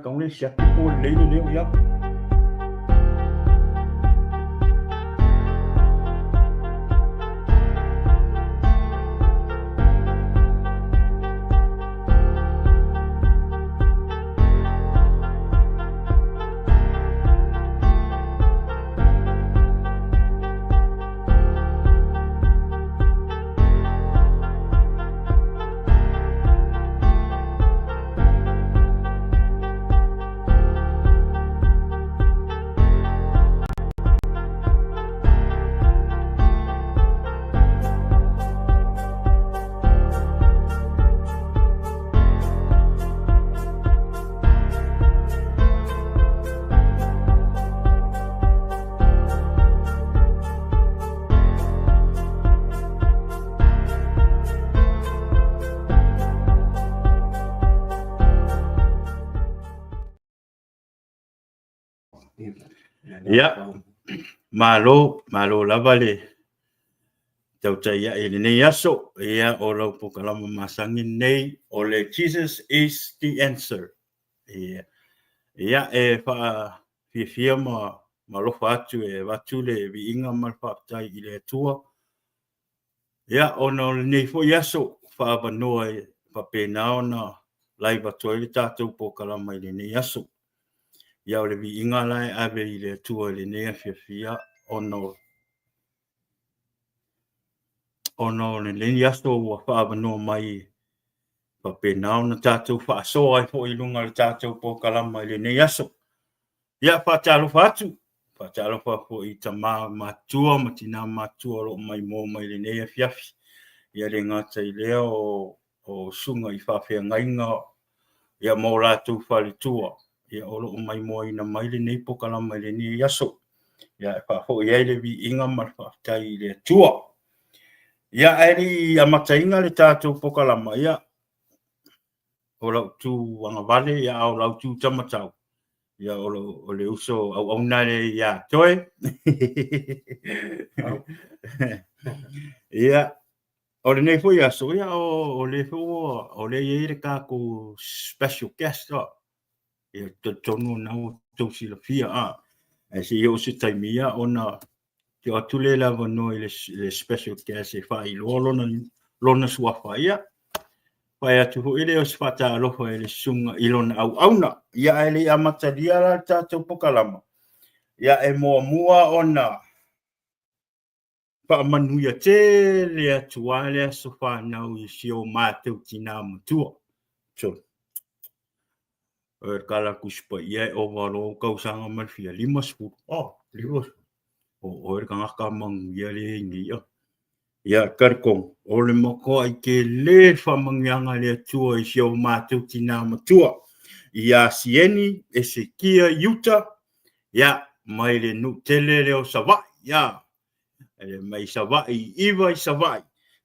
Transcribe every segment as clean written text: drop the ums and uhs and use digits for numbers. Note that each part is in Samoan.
Tau le siaki po lelei le leo ia. Ia, malo, malo lava le tautai ae i lenei aso. Ia, o lau polokalama masani lenei, o le Jesus is the answer. Ia, ia e faafiafia ma alofa atu e avatu le viiga ma le faafetai i le Atua. Ia, ona o lenei foi aso faaavanoa e faapena ona live atu ai le tatou polokalama i lenei aso. Ia, o le viiga la e ave i le Atua i lenei afiafi, ia, ona o lenei aso ua faaavanoa mai faapena ona tatou faasoa ai foi i luga o le tatou polokalama i lenei aso. Ia, faatalofa atu, faatalofa foi i tama matutua ma tina matutua o lo o maimoa mai i lenei afiafi. Ia le gata i lea o susuga i faafeagaiga ia ma o latou faletua ia o lo o maimoaina mai lenei polokalama i lenei aso. Ia e faafoi ai le viiga ma le faafetai i le Atua. Ia ae le i amataina le tatou polokalama, ia o lau tu agavale, ia a o lau tu tamatau, ia o, lo, o le uso auauna lea ia toe. Ia, o lenei foi aso, ia o, o le foi ua, o lea e i ai le tatou special guest, a. Ia, talitonu na ua outou silafia, a. Ae se i oo se taimi, ia, ona tuu atu lea le avanoa i le special guest e faailoa lona, lona suafa, ia. Fai atu foi lea o se faatalofa i le susuga i lona auauna. Ia, ae le i amatalia la le tatou polokalama, ia, e muamua ona faamanuia tele atu lava le aso fanau i si o matou tinā matua. So, o le Tala a le Tusi Paia e ova loa ou tausaga ma le fia 50. Oh, 50. O oe le tagata manuia lea i nei. Ia, talitonu, o le matuai tele le faamanuiaga a le Atua i si o matou tinā matua, ia Sieni Esekia Iuta, ia, mai le nuu tele lea o Savaii, ia, mai Savaii i 'Iva i Savaii.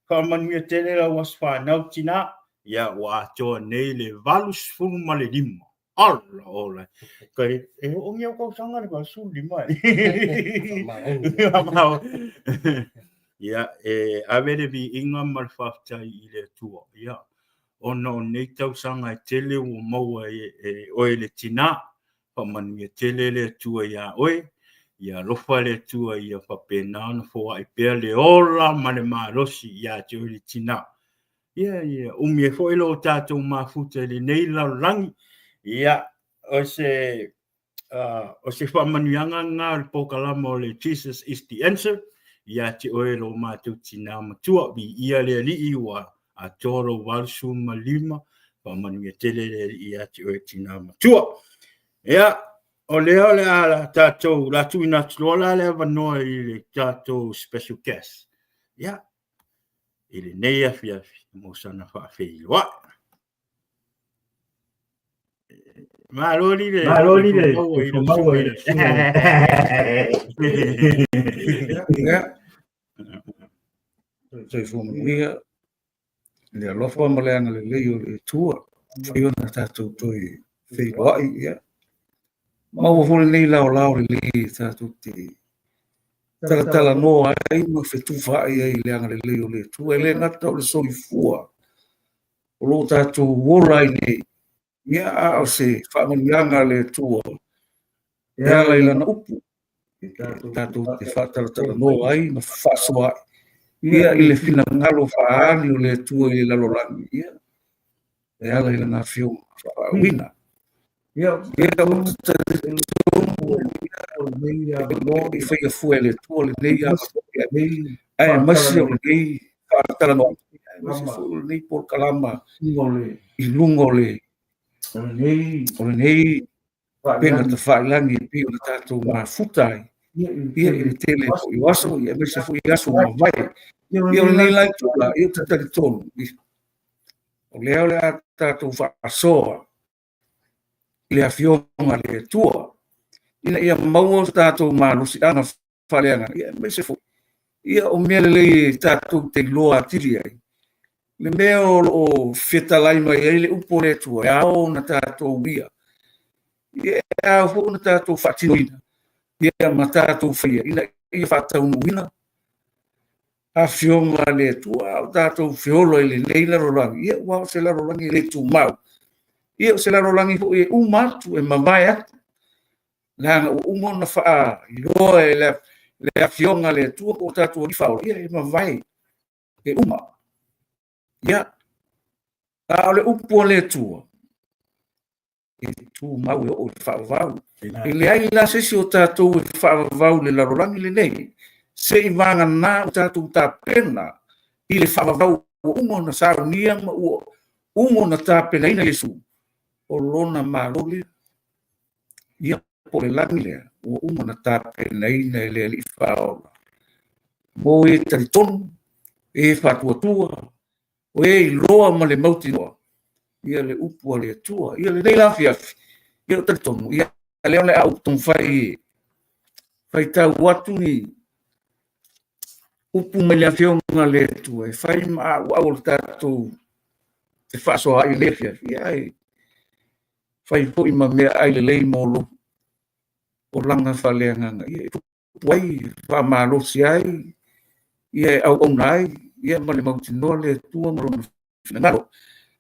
Faamanuia tele lau aso fanau tinā, ia, ua atoa nei le 85. Ala ola. Kai e oo ni au tausaga le 85 e. Ia, e ave le viiga ma le faafetai i le Atua. Ia, ona o nei tausaga e tele ua maua e, e oe le tinā, faamanuia tele le Atua iā oe, ia alofa le Atua ia faapena ona foai pea le ola ma le malosi iā te oe le tinā. Ia, ia umi ai foi lo tatou mafuta i lenei lalolagi. Ia, o se, o se faamanuiaga lena o le polokalama o le Jesus is the answer ia te oe lo matou tinā matua. Viia le Alii ua atoa lou 85, faamanuia tele le Alii ia te oe tinā matua. Ia, o lea o le a tatou, la tuuina atu loa la le avanoa i le tatou special guest. Ia, i lenei afiafi mo sana faafeiloai. Malo li le Malo li le maua i le Ia. Soifua manuia le alofa ma le agalelei o le Atua. Fai ona tatou toe feiloai, ia. Maua foi lenei laolao lelei e tatou te talatalanoa ai ma fetufaai ai i le agalelei o le Atua. E le gata o le soifua o lo o tatou ola ai nei, Ia, a o se faamanuiaga a le Atua e ala i lana upu, tatou te faatalatalanoa ai ma faasoa ai, ia, i le finagalo faaali o le Atua i le lalolagi, ia, e ala i lana afioga faauuina. Ia, ou te talitonu i faia fua e le Atua lenei aemaise o lenei faatalanoaga, aemaise foi o lenei polokalama i luga o lenei upega tafailagi e pei ona tatou mafuta ai, ia, i le tele foi o aso, ia, aemaise foi i aso ua mavae. Ia, o lenei la itula, ia, ou te talitonu, o lea o le a tatou faasoa i le Afioga a le Atua, ina ia maua so tatou malosiaga faaleagaga, ia, aemaise foi, ia, o mea lelei e tatou te iloa atili ai, le mea o lo o fetalai mai ai le upu a le Atua, e ao ona tatou uia, ia, e ao foi ona tatou faatinoina, ia, ma tatou faia, ina ia faataunuuina Afioga a le Atua, a o tatou feola i lenei lalolagi, ia, aua o se lalolagi e le tumau, ia, o se lalolagi foi e uma atu, e mavae atu, leaga ua uma ona faailoa e le Afioga a le Atua po o tatou Alii Faaola, ia, e mavae, e uma. Ia, a o le upu a le Atua, e tumau e oo i le faavavau. E leai la se isi o tatou e faavavau i le lalolagi lenei, se i vagana ua tatou tapena i le faavavau ua uma ona saunia ma ua uma ona tapenaina Iesu, o lona Malo lea. Ia, po o le lagi lea, ua uma ona tapenaina e le Alii Faaola mo e talitonu, e faatuatua, o e iloa ma le mautinoa, ia le upu a le Atua. Ia lenei la afiafi, ia ou te talitonu, ia lea o le a ou taumafai e faitau atu ni upu mai le Afioga a le Atua e fai ma auau o le tatou te faasoa ai i lenei afiafi, ia ae fai foi ma meaai lelei mo lou olaga faaleagaga, ia e tupu ai, e faamalosi ai, ia e auauna ai, ia ma le mautinoa le Atua ma lona finagalo.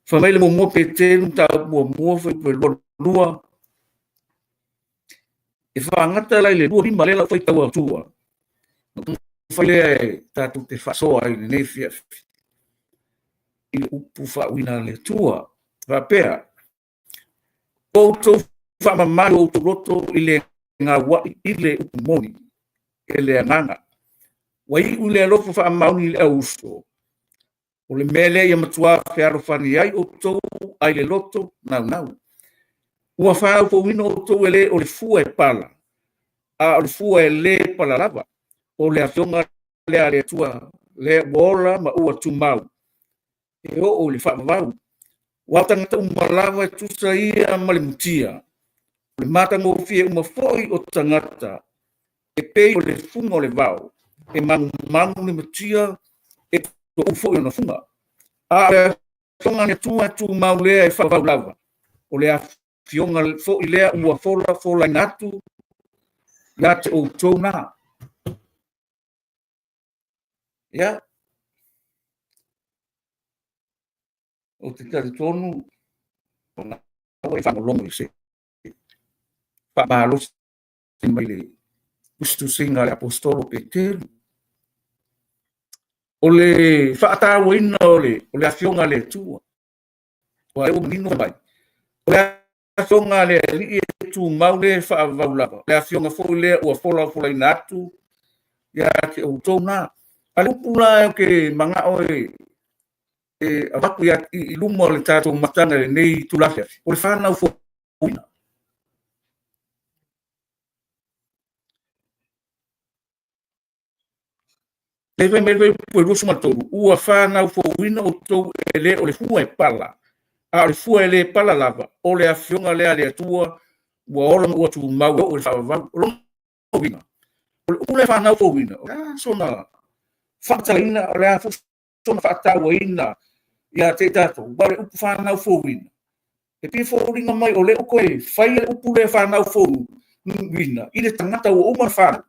Fai mai le muamua Peteru, mataupu muamua, fuaiupu e 22, e faagata la i le 25 lea la ua faitau atua, ona taumafai lea e tatou te faasoa ai i lenei afiafi i le upu faauuina a le Atua. Faapea, outou faamamalu o outou loto i le gauai i le upu moni e le agaga. Ua iu le alofa faamaoni i le auuso. O le mea lea ia matua fealofani ai outou ai le loto naunau. Ua faaufauina outou e le o le fua e pala, a o le fua e le pala lava, o le Afioga lea a le Atua, lea ua ola ma ua tumau, e oo i le faavavau. Aua o tagata uma lava e tusa ia ma le mutia, o le matagofie uma foi o tagata, e pei o le fuga o le vao, e magumagu le mutia, e touu foi ona fuga. A o le Afioga a le Atua e tumau lea e faavavau lava, o le Afioga foi lea ua folafolaina atu ia te outou na. Ia, ou te talitonu, o lena ua e faalogologo i se faamalosi mai le tusitusiga a le Aposetolo Peteru. O le faatauaina o le Afioga a le Atua, aua o lea ua manino mai, o le Afioga a le Alii e tumau lea e faavavau lava, o le Afioga foi lea ua folafolaina atu ia te outou na. A o le upu la ou te manao e avatu i luma o le tatou mataga i lenei itula afiafi, o le fanau fouina. Lea fai mai le fuaiupu e 23, ua fanau fouina outou e le o le fua e pala, a o le fua e le pala lava, o le Afioga lea a le Atua ua ola ma ua tumau e oo i le faavavau. O lona uiga, o le upu lea fanau fouina, o le a sona faamatalaina, o le a foi sona faatauaina ia te i tatou, aua o le upu fanau fouina, e pei e foliga mai o lea ua toe faia le upu lea fanau fouina i le tagata ua uma ona fanau.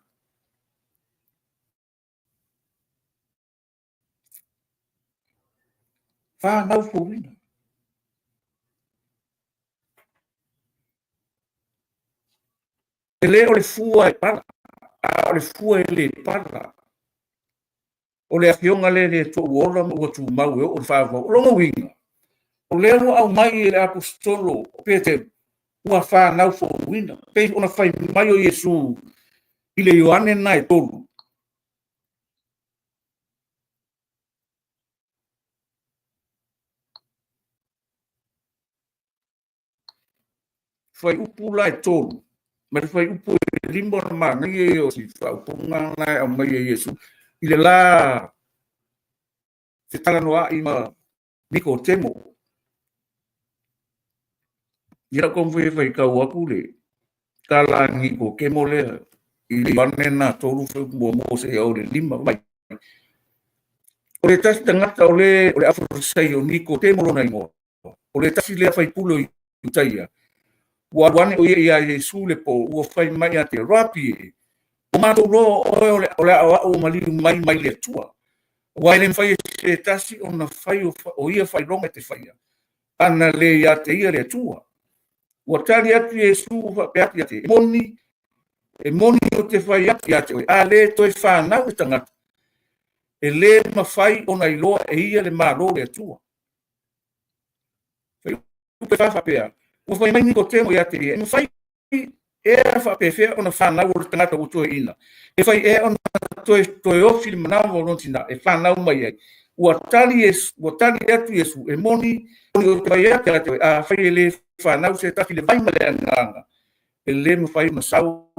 Fanau fouina. E le o le fua e pala, a o le fua e le pala. O le afioga lea le Atua ua ola ma ua tumau e oo i le faavavau. O lona uiga, o lea ua aumai e le Aposetolo o Peteru, ua fanau fouina, pei ona fai mai o Iesu i le Ioane lena e 3. Fuaiupu la e 3 ma le fuaiupu e 5 o le manaia ia o si faaupuga lena e aumai e Iesu i le la fetalanoa'i ma Nikotemo. Ia lau taumafai e faitau atu le tala a Nikotemo lea i le Ioane lena 3 fuaiupu muamua seia oo i le 5. Fai mai, o le tasi tagata o le o le Aufarisai o Nikotemo lona igoa, o le tasi lea faipule o Iutaia, ua alu ane o ia iā Iesu i le po, ua fai mai ia te ia, Rapi e, ua matou iloa o oe o le aoao ua maliu mai mai le Atua, aua e le mafai e se tasi ona fai o ia faailoga e te faia, ana le ia te ia le Atua. Ua tali atu Iesu ua faapea atu ia te ia, E moni, e moni ou te fai atu ia te oe, a le toe fanau le tagata, e le mafai ona iloa e ia le Malo o le Atua. Fuaiupu e 4 faapea, ua fai mai Nikotemo ia te ia, e mafai ea faapefea ona fanau o le tagata ua toeaina? E fai ea ona toe, toe ofi le manawa o lona tina e fanau mai ai? Ua tali, Iesu, ua tali atu Iesu, e moni, moni ou te fai atu ia te oe, afai e le fanau se tasi i le vai ma le agaga, e le mafai ona sau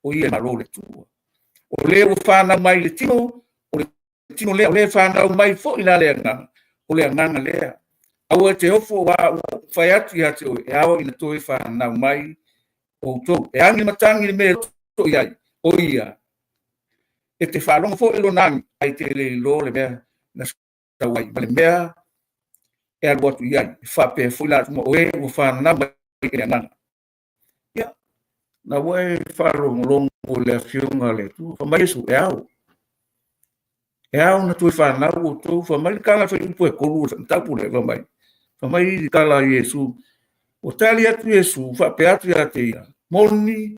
o ia i le Malo o le Atua. O le ua fanau mai i le tino, o le tino lea, o le fanau mai foi la le agaga, o le agaga lea. Aua e te ofo aua ua ou fai atu ia te oe, e ao ina toe fanau mai outou. E agi le matagi i le mea e loto i ai, o ia, e te faalogo foi i lona agi, ae te le iloa le mea na sau ai, ma le mea e alu atu i ai. E faapea foi la o e ua fanau mai i le agaga. Ia, na ua e faalogologo i le Afioga a le Atua. Fai mai Iesu, e ao. E ao na toe fanau outou. Fai mai le tala fuaiupu e 3 o le mataupu lea, fai mai. Fai mai le tala a Iesu, ua tali atu Iesu, faapea atu ia te ia, moni,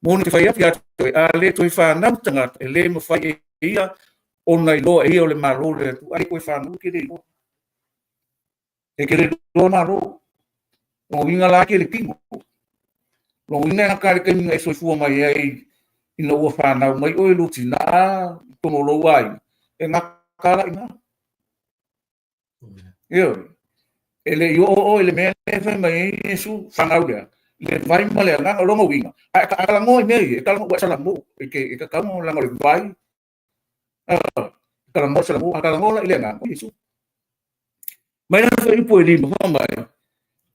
moni te fai atu ia te oe, a le toe fanau le tagata, e le mafai e ia ona iloa e ia o le Malo o le Atua. A le toe fanau, e te le iloa. E te le iloa Malo. Lona uiga la e te le tino. Lona uiga e gata i le taimi na e soifua mai ai ina ua fanau mai oe i lou tinā i totonu o lou aiga, e gata la i ina. Ioe. E le i oo oe i le mea lea e fai mai ai Iesu, fanau lea, le vai ma le agaga, o lona uiga, a e talanoa i mea ia, e talanoa ua e salamo, e te e tatau ona leaga o le vai, talanoa salamo, a talanoa la i le agaga, o Iesu. Mai lana fuaiupu e 5, fai mai,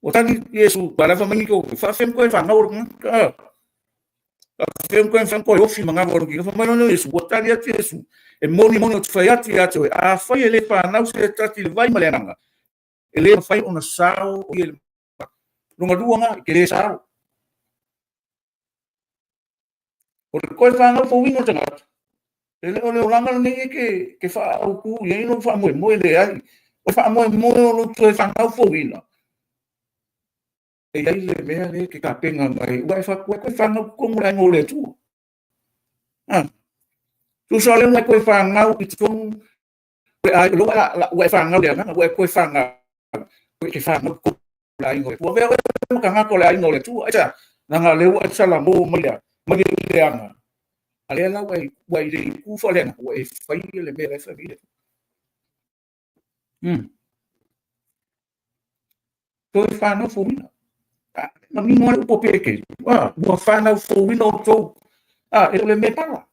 ua tali Iesu, ua lava mai ko, faafefea koe fanau o le tagata, faafefea koe fanau koe ofi ma galu o le kino, fai mai lana Iesu, ua tali atu Iesu, e moni moni ou te fai atu ia te oe, afai e le fanau se tasi i le vai ma le agaga, e le mafai ona sao o ia i le lona lua na, e te le sao. O le toe fanau fouina o le tagata, e le o le olaga lenei e te, te faaautu i ai lou faamoemoe, leai. O le faamoemoe o lou toe fanau fouina, e i ai le mea lea e te tapena mai, ua e faapea e toe fanau i totonu o le aiga o le Atua. Ah, tusa lea ua e toe fanau i totonu ua e fanau i le agaga, ua e toe fanau, ua e te fanau i totonu o le aiga o le Atua. Avea oe ma tagata o le aiga o le Atua. Aisea? Leaga o lea ua e salamo mai le, mai le aga. A lea la ua e, ua e le itu faaleagaga, ua e faia le mea la e fai mai le Atua. Toe fanau fouina. Manino lava le upu a Peteru. Ah, ua fanau fouina outou. Ah, e le o le mea pala.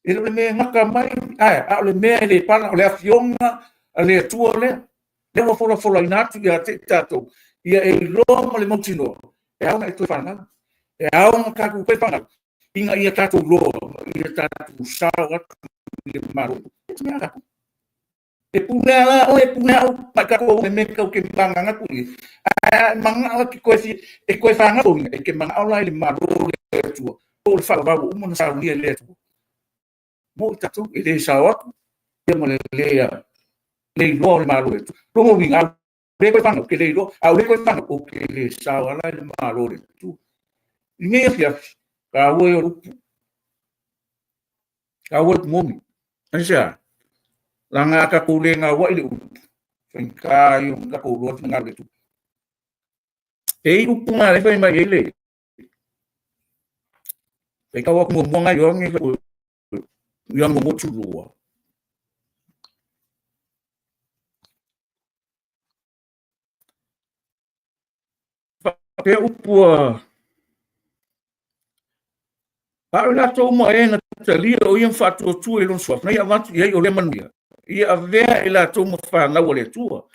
E le o le mea e gata mai, ae a o le mea e le pala, o le afioga a le Atua lea. Lea ua folafolaina atu ia te i tatou, ia e iloa ma le mautinoa, e ao ona e toe fanau. E ao ona tatou toe fanau, ina ia tatou iloa, ia tatou sao atu i le Malo. E se mea a tatou. E pune la oe, e pune au, mai tatou le mea tau ke manganga atu i. Ae manao e koe fi, e koe whanau e ke manao la i le Malo o le Atua. Po o le faavavau ua uma ona saunia e le Atua. Mo i tatou, e le sao atu, ia ma le le, le iloa o le Malo o le Atua. Lona uiga, a le koe whanau, ke le iloa, a le koe whanau, o ke le sao ala i le Malo o le Atua. I lenei afiafi, taua ia o le upu. Taua le upu moni. Aisea? Leaga a tatou le gauai i le upu, faigata ia ona tatou iloa le finagalo o le Atua. E i ai upu na lea e fai mai ai le faitau atu muamua na Ioane Ioane muamua 12. Faapea upu a A o i latou uma e na talia o ia ma faatuatua i lona suafa, na ia avatu i ai o lea manuia, ia avea i latou ma fanau a le Atua.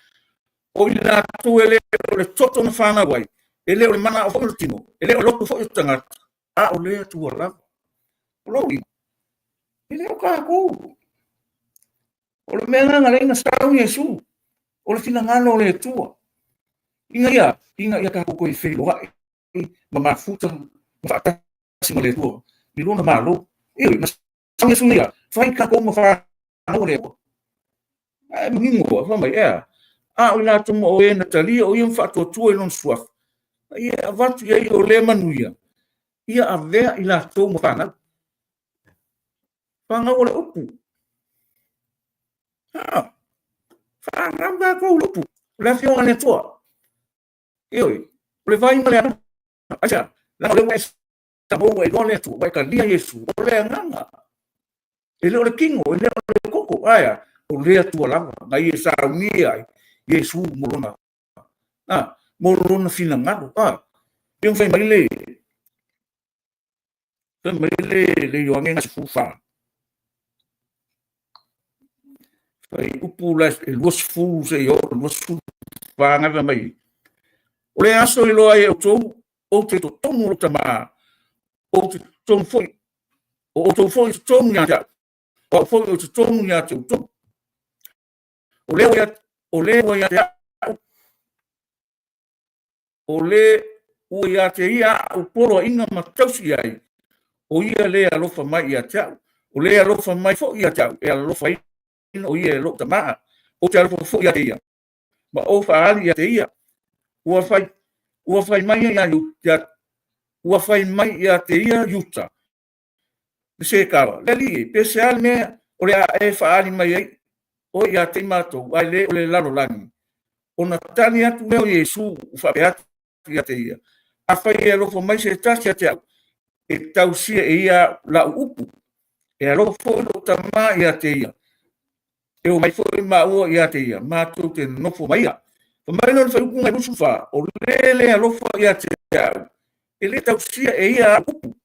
O i latou e le o le toto na fanau ai, e le o le manao foi o le tino, e le o le loto foi o le tagata, a o le Atua lava. O lona uiga, e le o tatou. O le mea lena na ala ai ona sau Iesu, o le finagalo o le Atua, ina ia tatou toe feiloai ma mafuta ma faatasi ma le Atua i lona Malo. Ioe, na sau Iesu ia fai tatou ma fanau a le Atua. Ae manino, fai mai, ea, a o i latou ma o e na talia o ia ma faatuatua i lona suafa, na ia avatu i ai o lea manuia, ia avea i latou ma fanau. Fanau o le upu. Ha, fanau tatou i le upu. O le Afioga a le Atua. Ioe, o le vai ma le agaga. Aisea? Leaga o lea ua e samo ua e iloa le Atua, ua e talia Iesu, o le agaga. E le o le tino, e le o le koko, ae a? O le Atua lava, na ia saunia ai Iesu mo lona, a, mo lona finagalo. A, e fai mai le, fai mai le Ioane 14. Fai upu la e 20 seia oo i le 24 na fai mai. O le aso e iloa ai e outou, ou te totonu o lou Tama, ou te totonu foi, o outou foi e totonu ia te au, o au foi ou te totonu ia te outou. O le ua o le ua ia te au, o le ua ia te ia a'u poloaiga ma tausi i ai, o ia le alofa mai ia te au, o le alofa mai foi ia te au, e alofaina o ia e lo'u Tama, ou te alofa foi ia te ia, ma ou faaali ia te ia. Ua fai mai ia, ua fai mai ia te ia Iuta, le Sekava, le Alii e, pe se a le mea o le a e faaali mai ai oe ia te i matou, ae le o le lalolagi? Ona tali atu lea o Iesu faapea atu ia te ia, Afai e alofa mai se tasi ia te au, e tausia e ia la'u upu, e alofa foi lo'u Tama ia te ia, e omai foi maua ia te ia, matou te nofo ma ia. Fai mai lona fuaiupu e 24, o le le alofa ia te au, e le tausia e ia a'u upu.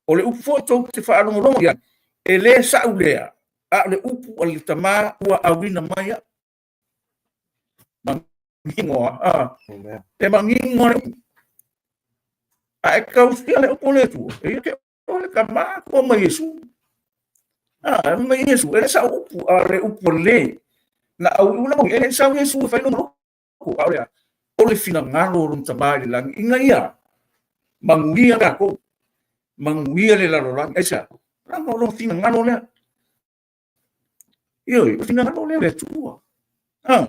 O le upu foi tou te faalogologo i ai, e le sa'u lea, a o le upu a le Tama ua auina mai a'u. Manino a. E manino le upu. A e tausia le upu o le Atua, e ia te o le Tama ua mai Iesu. A, mai Iesu, e le sa'u upu, a o le upu a le na auiuna mai, e le sau Iesu e fai lona loto, a o le a? O le finagalo o lona Tama i le lagi, ina ia manuia tatou, manuia le lalolagi. Aisea? Leaga o lona finagalo lea. Ioe, o le finagalo lea o le Atua. A,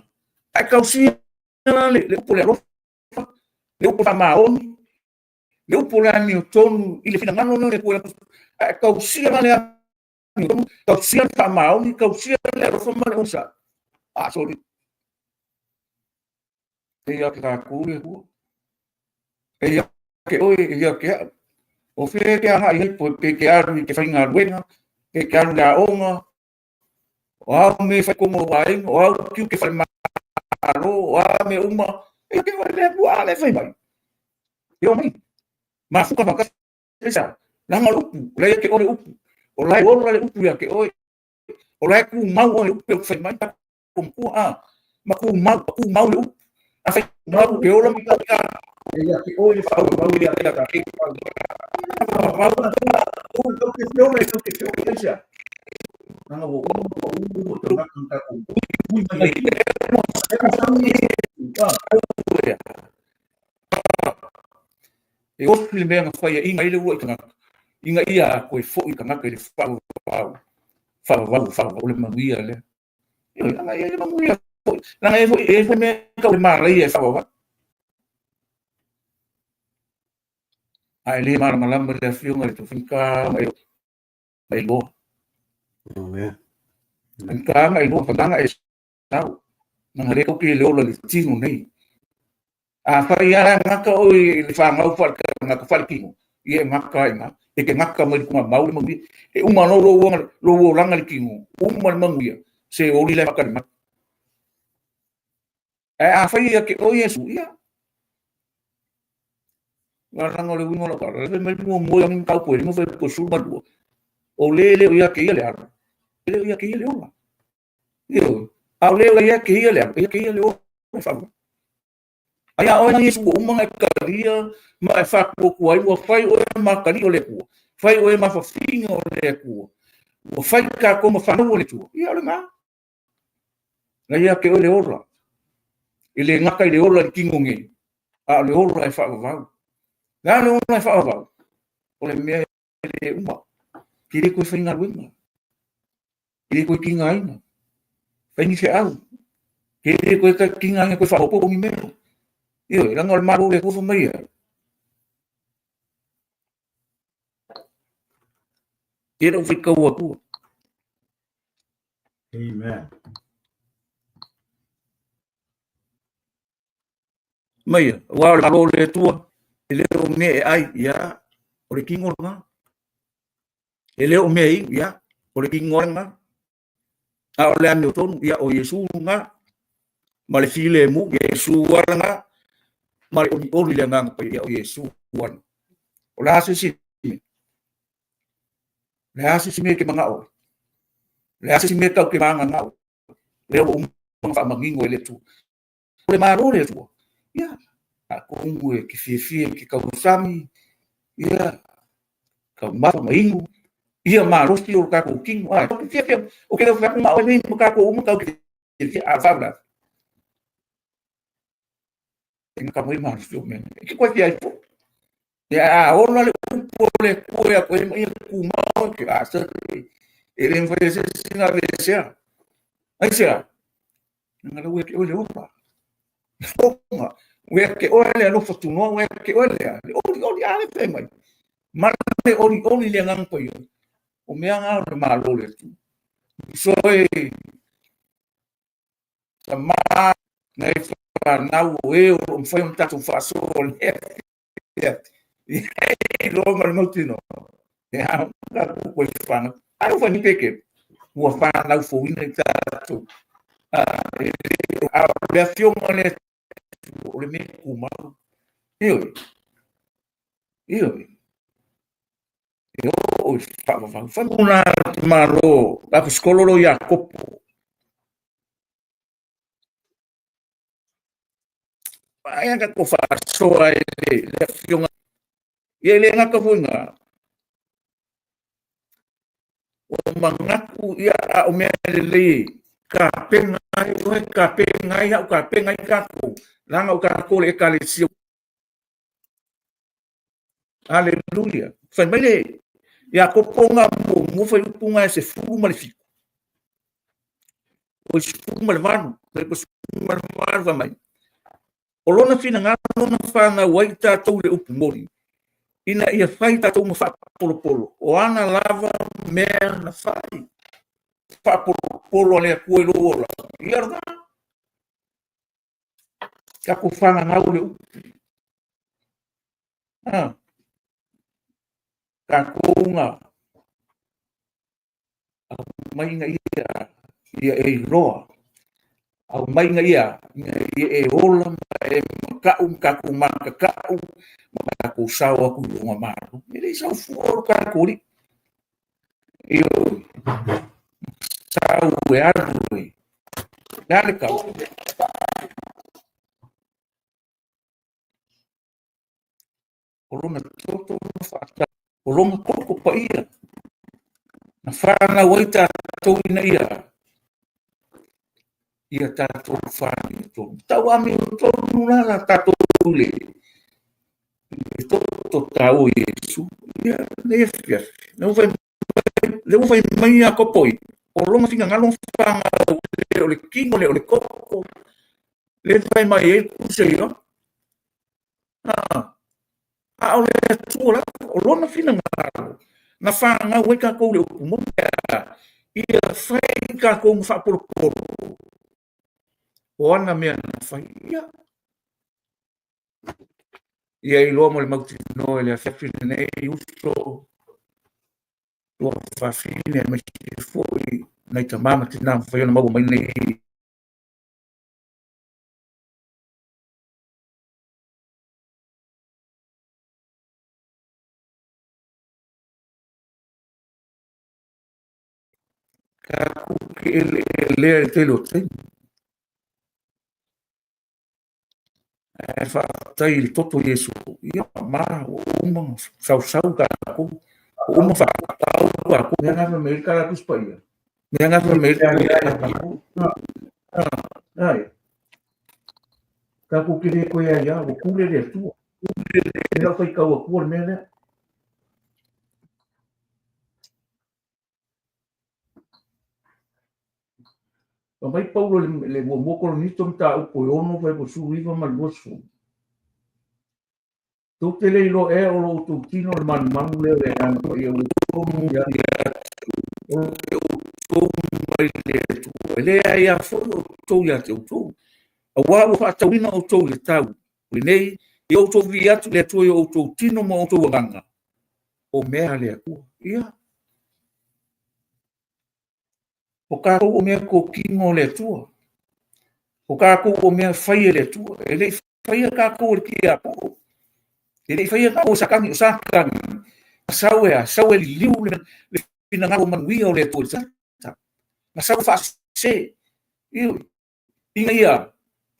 ae tausia la le upu o le alofa, le upu faamaoni, le upu o le amiotonu i le finagalo lea o le Atua, ae tausia la le amiotonu, tausia le faamaoni, tausia le alofa ma le onosai. A, sorry. E ia te tatou le Atua. E ia te oe, e ia te a'u. O fea e te agai ai, pe te alu i te faigaluega, pe te alu i le aoga, o a mea e fai tonu o aiga, o a tiute falemalo, o a mea uma, e te oe le Atua, a le fai mai. E omai, mafuta faatasi, aisea? Leaga o le upu, o la e ia te oe le upu, o la e ola le upu ia te oe, o la e tumau oe le upu pe ou fai mai, tatou matua, a, ma tumau, tumau le upu. A fai tumau, e ola mai ka, e ia te oe le faaauau ia te E ofi le mea na fai ai le uluai tagata, ina ia toe foi le tagata i le faavavau, faavavau, faavavau, o le manuia lea. Ioe, leaga e i ai le manuia foi, leaga e i ai foi, e i ai foi mea tau le manaia e faavavau. A e le malamalama i le afioga i le faigata ona e iloa. Amen. Faigata ona e iloa, faigata ona e sau. Leaga lea tou te le ola i le tino nei. Afai lava e gata oe i le fanau faale-tagata faale-tino, ia e gata lava i ina. E te gata mai le tuugamau le manuia. E uma loa lou olaga i le tino, uma le manuia, se oli la e faatali mai. Ae afai ia te oe Iesu, ia, leaga o le uiga o lau tala, fai mai muamua Ioane mataupu e 5 fuaiupu e 12, o le e le o ia te ia le Alo, e le o ia te ia le ola. Ioe, a o le o ia te ia le Alo, e ia te ia le ola e faavavau. Ai a oe na Iesu ua uma ona e talia ma e faatuatua ai, ua fai oe ma atalii o le Atua, fai oe ma fafine o le Atua, ua fai tatou ma fanau a le Atua, ia o lena. Na ia te oe le ola. E le gata i le ola i le tino nei, a o le ola e faavavau. Le a le ola e faavavau? O le mea e le uma. E le toe faigaluega. E le toe tigaina. Fai ni feau. E le toe tigaina toe faaopoopo ni mea. Ioe, leaga o le Malo o le Atua fai mai ai. E le o faitau atua. Amen. Mai, aua o le Malo o le Atua, e le o mea e ai, ia, o le tino lena. E le o mea e inu, ia, o le tino lena. A o le amiotonu, ia, o Iesu lena. Ma le filemu, Iesu lena. Ma le olioli i le Agaga Paia, ia, o Iesu lena. O le a se isi mea? O le a se isi mea e te manao ai? O le a se isi mea tatou te magagao ai? Lea ua uma ona faamanino e le Atua. O le Malo o le Atua, ia, atonu e te fiafia i te tausami, ia, taumafa ma inu, ia malosi o le tatou tino. Ai, ou te fiafia, ou te le fai atu ma oe nei ma tatou uma tatou te fiafia, a o le faalavelave, e gata mai malosi o mea nei. E te koe fia ai foi. Ia, a ola le upu o le Atua ia koe ma ia tumau e te a se e le mafai e se isi ona aveesea. Aisea? Leaga la ua ia te oe le ola. Fofoga, ua ia te oe le alofa tunoa, ua ia te oe le a, le olioli, a le fai mai. Ma le olioli le Agaga Paia, o mea na o le Malo o le Atua. So e tama nai fanau o e o lo o mafai ona tatou faasoa lea e iloa ma le mautinoa e a tatou koe fanau. Ai ua fai peke ua fanau fouina i tatou. A o le afioga o le Atua o le mea tumau. Ioe, ioe. E oo i faavavau. Fai mai te Malo, aposetolo lo Iakopo. Aia tatou faasoa i le afioga. Ia e le gata foi i ina, ua manatu ia a o mea lelei e tapena ai oe, tapena ai au, tapena ai tatou, leaga o tatou o le Ekalesia. Aleluia. Fai mai le Iakopo na muamua fuaiupu na e 17. O le 18, fuaiupu 18 fai mai. O lona finagalo na fanau ai tatou i le upu moni, ina ia fai tatou ma faapolopolo o ana lava mea na fai. Faapolopolo a le Atua i lou olaga. Ia lena. Tatou fagagau le upu. Ah. Tatou na aumai ia ia e iloa. Aumai ia ina ia e ola ma e maka'u ma tatou makaka'u ma tatou sao atu i luga malo. E le i sau fua o le tatou alii. Ioe. Sau e alu e. Le a le tau? O lona toto na faatau, o lona toto paia na fanau ai tatou ina ia ia tatou faamiotonu. Tau amiotonu la la tatou i le toto taua o Iesu. Ia, nei afiafi. Lea ua fai lea ua fai mai Iakopo i, o lona finagalo na fanau le o le tino le o le toto. Lea fai mai ai le tusi a Ioane. A o le Atua lava, o lona finagalo, na fanau ai tatou i le upu moni, ia fai tatou ma faapolopolo o ana mea na fai. Ia, ia iloa ma le mautinoa i le afiafi lenei, uso, tuafafine, aemaise foi nai tama ma tina mafai ona maua mai nei tatou te eleelea i le tele o taimi. Ae faafetai i le toto o Iesu, ia ma ua uma ona sausau tatou, ua uma faatau tatou. Mea na fai mai ai le Tala Tusi Paia. Mea na fai mai ai le Tala. Ai. Tatou te le toe aiā, ua pule le Atua. Pule le lau faitau atua le mea lea. Fai mai Paulo i le muamua Korinito mataupu e 6 fuaiupu 19 ma le 20. Tou te le iloa ea o lo outou tino o le manumanu lea o le Agaga Paia ua totogi atu o le outou mai le Atua, e le aia foi outou ia te outou, aua ua faatauina outou i le tau o lenei, ia outou viia atu i le Atua i o outou tino ma outou agaga, o mea a le Atua. Ia, o tatou o mea totino a le Atua, o tatou o mea fai e le Atua, e le i faia tatou e le tiapolo, e le i faia tatou e Satani, o Satani, na sau e a? Sau e liliu le finagalo manuia o le Atua i le tagata, na sau e faasese, ioe, ina ia,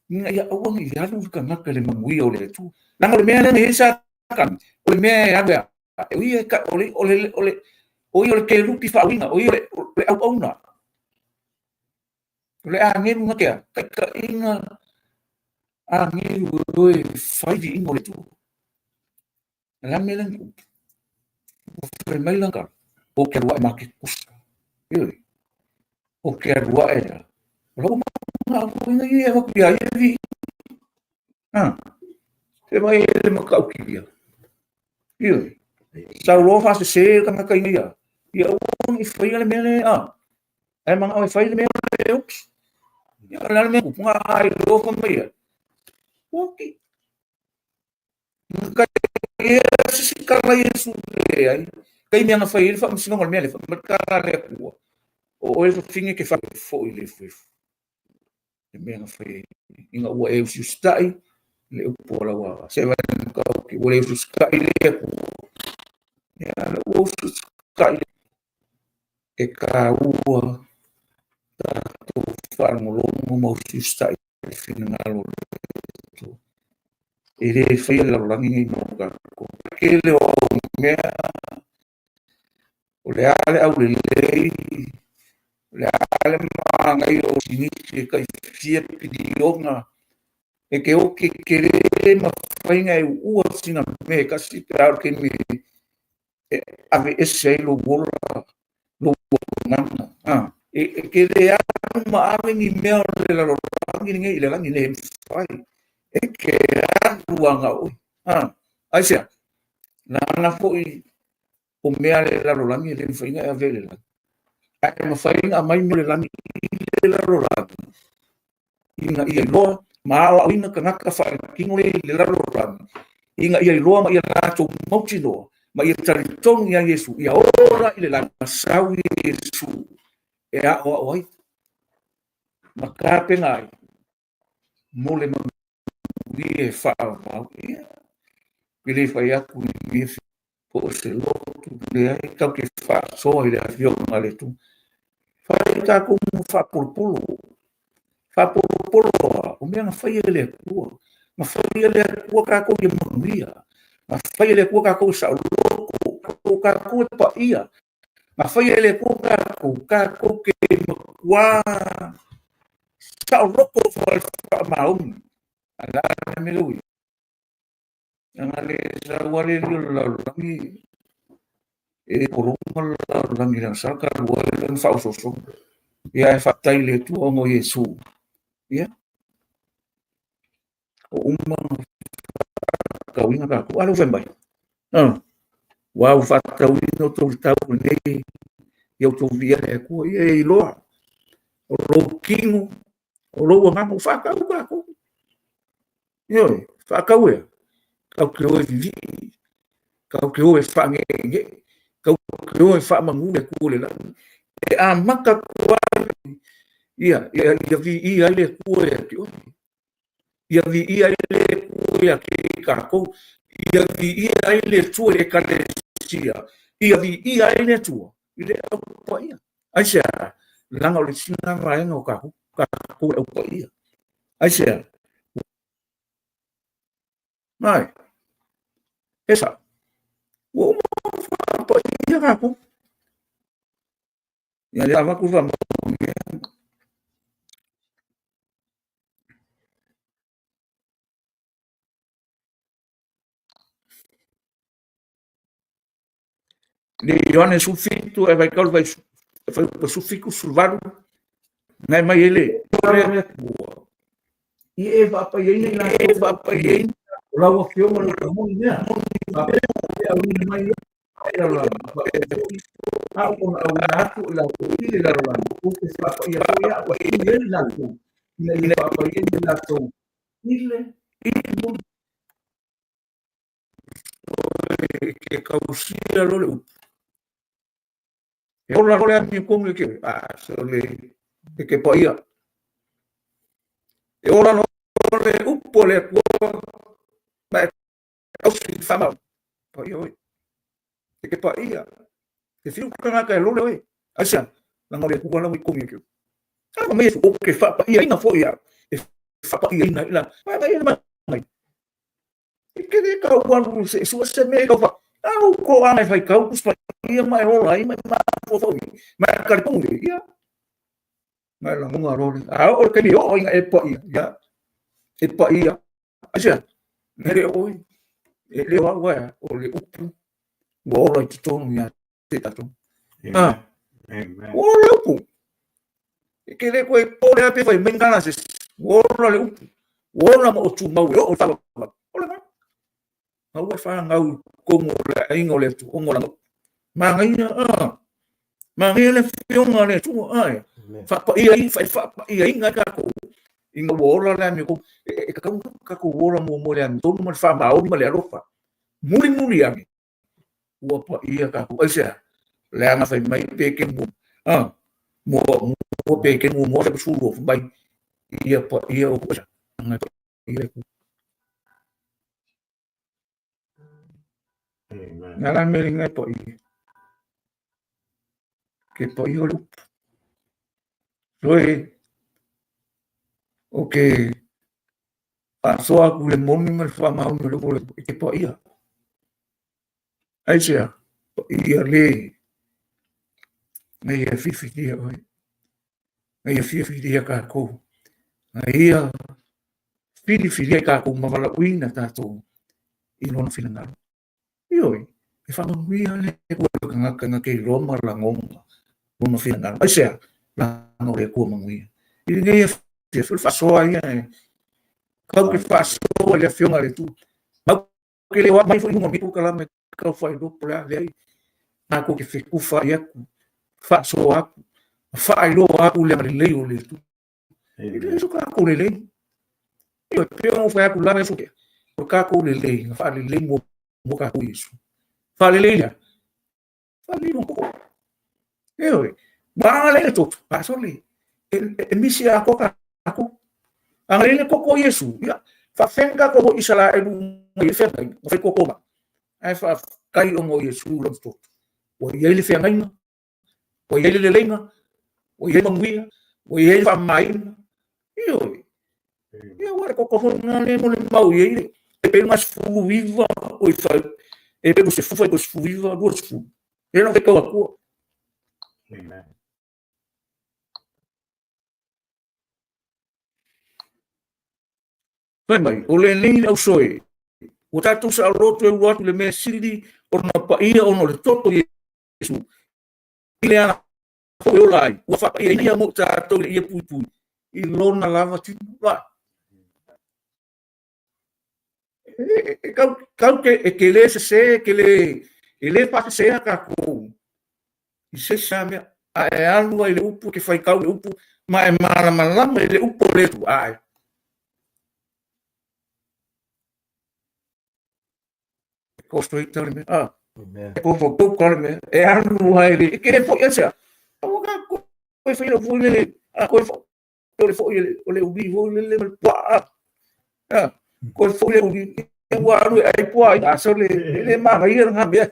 ina ia aua ne i alu le tagata i le manuia o le Atua. Leaga o le mea lea na i ai Satani, o le mea e alu e a? O ia, o le, o le, o le, o ia o le kerupi faauiga, o ia o le, o le auauna. O le agelu na tea, taitaiga agelu e o e fai viiga o le Atua. O le a le mea lea na tupu? Ua fai mai lana tala, ou te alu ae ma te kusa. Ioe. Ou te alu ae la. O lau manao foi ina ia e avatu ia ia viiga. Ah, se mai e le matautia. Ioe. Sau loa faasese le tagata ina ia. Ia aua ne i faia le mea lea, ah. Ae manao e fai le mea e oki. Ia, o le a le mea tupu, na ai loa fai mai ia. Oki. Na kai se si tala Iesu leai. Kai mea na fai ai le faamasinoga o le mea lea, fai mai le tala a le Atua. O oe le fafine ke fai foi le efuefu. Le mea na fai ai. Ina ua e usiusitai le upu a lau ava. Se vai matauki, ua le usiusitai le Atua. Ia, la ua usiusitai le e taua tatou faalogologo ma usiusitai i le finagalo o le Atua. E le faia le lalolagi nei mo tatou. Tele o mea, o le a le aulelei, o le a le manaia o pisinisi e tai fia piliona, e te oki e le mafai ona e uua sina mea e tasi pe a oo i le taimi e aveese ai lou ola, lou agaga. E te le alu ma ave ni mea o le lalolagi lenei i le lagi, e le mafai. E te alu lava na o oe. Aisea? Leaga foi o mea a le lalolagi e le mafai ona e avea i le lagi. Ae mafai ona aumai mea o le lagi i le lalolagi ina ia iloa ma aoaoina tagata faaletino lea i le lalolagi, ina ia iloa ma ia latou mautinoa ma ia talitonu ia Iesu, ia ola i le lagi, ma sau Iesu e aoao ai ma tapena ai mo le manuia e faavavau. Ia, e le fai atu i lenei po o se lotu, leai, tatou te faasoa i le Afioga a le Atua. Fai tatou ma faapolopolo, faapolopolo lava, o mea na faia e le Atua. Na faia e le Atua tatou ia manuia, na faia e le Atua tatou e saoloto, o tatou e paia. Na faia e le Atua tatou, tatou te matuā saoloto ma le faamaoni. A o le a le mea lea ua i ai? Leaga le sau lava le alii o le lalolagi e poloma le lalolagi i lana sala talu ai lona faaosoosoga. Ia ae faafetai i le Atua ona o Iesu. Ia, ua uma ona faatauina tatou. A lea ua fai mai. Ua ua faatatauina outou i le tau lenei ia outou viia le Atua. Ia e iloa o lou tino, o lou agaga ua faatau tatou. Ioe, faatau ea, tatou te o e vivii, tatou te o e faaneenee, tatou te o e faamanu le Atua i le lagi. E amata atu ai ia, ia, ia viia ai le Atua ia te oe. Ia viia ai le Atua ia te tatou. Ia viia ai le Atua i Ekalesia. Ia viia ai le Atua i le Au Paia. Aisea? Leaga o le isi lena vaega o tatou, tatou le Au Paia. Aisea? Mai. Esa. Ua uma ona faapaia tatou. Ia le avatu faamanuia. Le Ioane 17 e vai kau vai fai pa 17 18 ngai mai ele le Atua I e faapaiaina i latou e faapaiaina o lau afioga le upu moni mea faapea e auina mai ai i lalolagi faapea foi au ona auina atu i latou i le lalolagi ou te faapaia foi au e i ai latou ina ia faapaia i latou i le moni. Ke kausia lo le upu. E ola loa le amiotonu e ke, a, se o le, e ke paia. E ola loa le upu a le Atua, ma e tausi i le faamau. Paia oe. E ke paia. E fiu tagata e lole oe. Aisea, leaga o le Atua lava i tonu ia te oe. A fai mai Iesu, ou te faapaiaina foi au, e faapaiaina ai la, ma e manaia. E ke le kau alu se sua se mea i kau fa. Au ko ana e fai kau kus ia ma e ola ai ma e mafaufau i. Ma e talitonu i ia. Ma e lagona loa le. A oo i le taimi e oo ai e paia, ia. E paia. Aisea? E le o oe. E le o au ae o le upu ua ola i totonu ia te tatou. Ah. Ua ola le upu. E ke le koe pole a pe fai mai ngana se. Ua ola le upu. Ua ola ma o tumau e oo i faavavau. O lena. Ma ua fanau i totonu o le aiga o le Atua, ona o lana upu. Manaia, ah. Manaia le afioga a le Atua, ah. Faapaia ai, faapaiaina ai tatou ina ua ola le amiotonu. E tatau ona tatou ola muamua i le amiotonu ma le faamaoni ma le alofa. Mulimuli ane, ua paia tatou. Aisea? Leaga fai mai pe ke mua, ah, mua, mua pe ke muamua le sulu fai mai ia paia o aisea? Leaga e paia le Atua. Nā la mea ngai paia. Ke paia o le upu. Soe, o ke faasoa aku le moni ma le faamaoni o le upu o le ke paia. Aisea, paia le, ngai ia fifilia oe, ngai ia fifilia kākou, ngai ia filifilia i kākou ma valaauina tātou i lona finagalo. Ioe, e faamanuia le Atua i le tagata na te iloa ma lagona lona finagalo. Aisea? Leaga o le Atua manuia. I lenei afiafi, o le faasoa ia e tau te faasoa i le Afioga a le Atua. Matou te le o mai foi i luga o lenei polokalame tau faailoa po o le a, leai, matou te fetufaai atu, faasoa atu, faailoa atu le agalelei o le Atua. E le so tatou lelei. E pei ona ou fai atu lava e o tatou lelei, na faalelei muamua tatou e Iesu. Faalelei lea. Faalelei lona toto. Ioe. Ua agalelei le toto. A sole. E misi atoa tatou. Agalelei le toto o Iesu. Ia, faafefea tatou o Isaraelu mai e feagai, na fai toto mai. Ae faafetai ona o Iesu lona toto. Ua i ai le feagaiga, ua i ai le leleiga, ua i ai manuia, ua i ai le faamamaina. Ioe. Ia ua le koko foi lena lea mo le mau i ai le e pe ma 19 o i fai e pe se fufa i 19 20. E no ke kau Amen. Fai mai, o lenei le ausoe, ua tatou saoloto e ulu atu le mea sili ona paia ona o le toto o Iesu, i le ala foi e ola ai, ua faapaiaina ia mo tatou i le ie puipui, i lona lava tino. Vai. E kau, kau ke, e ke le sesē, e ke le, e le faasesēa kākou i se isi lava mea. A e alu ai i le upu, e te faitau i le upu, ma e malamalama i le upu o le Atua. Ae. E koso i le mea. Ah. E koso tau le mea. E alu ai le, e ke le foi aisea. Aua kākou e fai lau foi lele, a koe foi o le foi o le uli foi lele ma le puaa. Ah, koe foi le uli, ua alu e ai puaa i aso le, e le manaia lena mea.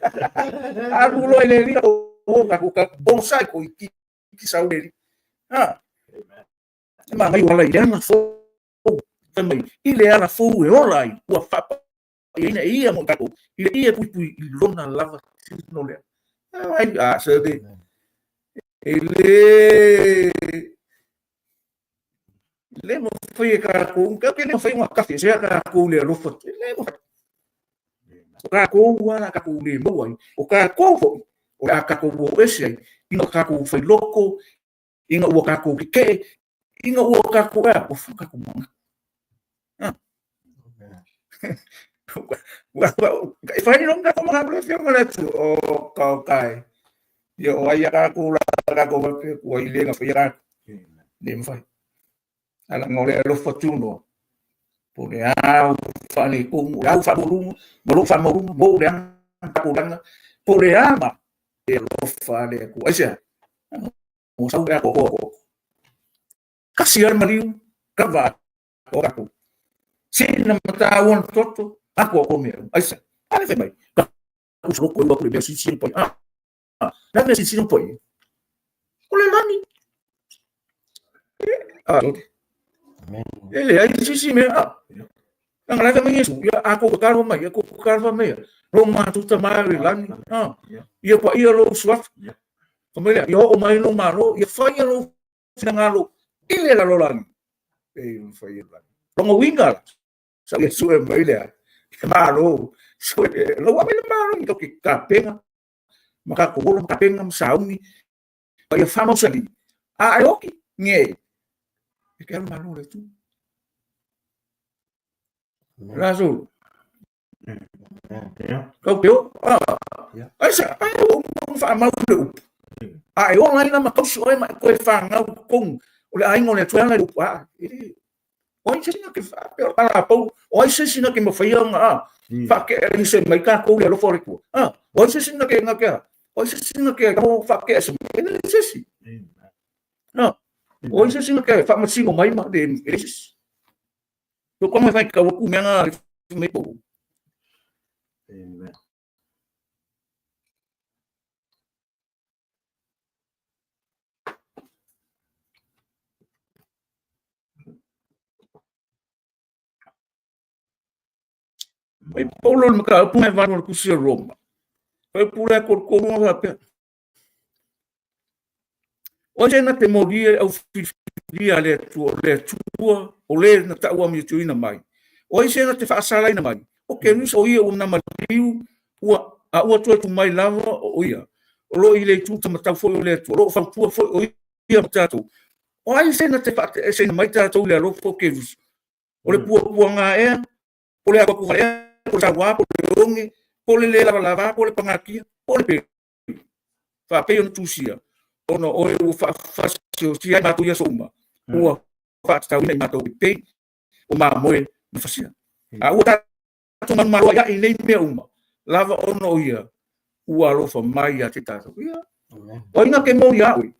Alu loa i le lina o ka ka bonsai ko i ki ki sau le. Ah. E manaia wala i le ana fou. Fai mai, i le ala fou e ola ai, ua faapaiaina e ia mo tatou, i le ia puipui i lona lava tino lea. Ai, a, se de, e le, le mafai e kākou, ka ke le mafai ona kafe, se a kākou le alofa, e le mafai. O kākou ua la kākou le maua ai, o kākou foi, o le a kākou o ese ai, ina kākou whai loko, ina ua kākou kekeʻe, ina ua kākou ea, ua fau kākou manatu. Ah. E whai no kākou manatu le whionga le atu, o kau kai. Ia o ai a kākou la kākou wape, kua i lenga whai a kākou. Le mwhai. Ala ngā le alofa tūnoa. Po le au whale kongu, le au whamorunga, mo lo whamorunga, mo le anga, takulanga, po le ama, e alofa le aku. Aisea, o sau e ako ko. Kasi ar mariu, ka va o ako. Sina mata wan toto, ako ako me. Aisea, ale fai mai. Ka ku ko ua ku le si si po. Ah. La me si si po. O le lani. Ah. E le ai si si me ah. Ang la mai Yesu, ia ako ka karo mai, ako ka karo mai. Lo matuta mai le lani. Ah. Ia pa ia lo suaf. Fa mai lea, ia oo mai lou Malo, ia faia lou finagalo i le lalolagi, e mafai e lagi. Lona uiga la, sa ia sue mai lea, e Malo, sue, lau ame le Malo i ke kapenga, ma ka kola, ma kapenga, ma sauni, ma ia whamausali, a e oki, nge, e ke alu Malo le tu. Rasul, Kau te o, ah, ai sa, ai o whaamau le upu. A e ola ina ma kausi oe ma e koe whangau kong, o le ainga o le atua le upu, a, e, o ai se sina ke whaapea o tala pau, o ai se sina ke mawhaia nga, a, whake e se mai ka kou le alofa o le kua, a, o ai se sina ke nga ke a, o ai se sina ke o whake e se mai, e le se si. A, o ai se sina ke whamasino mai ma, le, e le se si. Ko koe mai whai kau aku mea ngā me po. Amen. Mai paulo le mataupu mai valu o le tusi a Roma. Fai pule a kolu ma faapea. O ai na te molia i le au filifilia a le Atua, o le Atua, o le na taua amiotioina mai. O ai se na te faasalaina mai, o Keriso o ia ua na maliu, ua, a ua toe tu mai lava o ia. O lo i le itu tamatau foi o le Atua, o lo o fautua foi o ia ma tatou. O ai se na te faateeseina mai tatou i le alofa o Keriso? O le puapuaga ea, po o le akuakuga ea, po o le sauā, po o le oge, po o le lē lavalava, po o le pagatia, po o le pelu. Faapei ona tusia, ona o oe ua faafasiosia ai matou i aso uma, ua faatatauina i matou e pei o mamoe na fasia. A ua tatou manumalo ai i nei mea uma, lava ona o ia ua alofa mai ia te tatou. Ia, o ai na ke moni iā oe?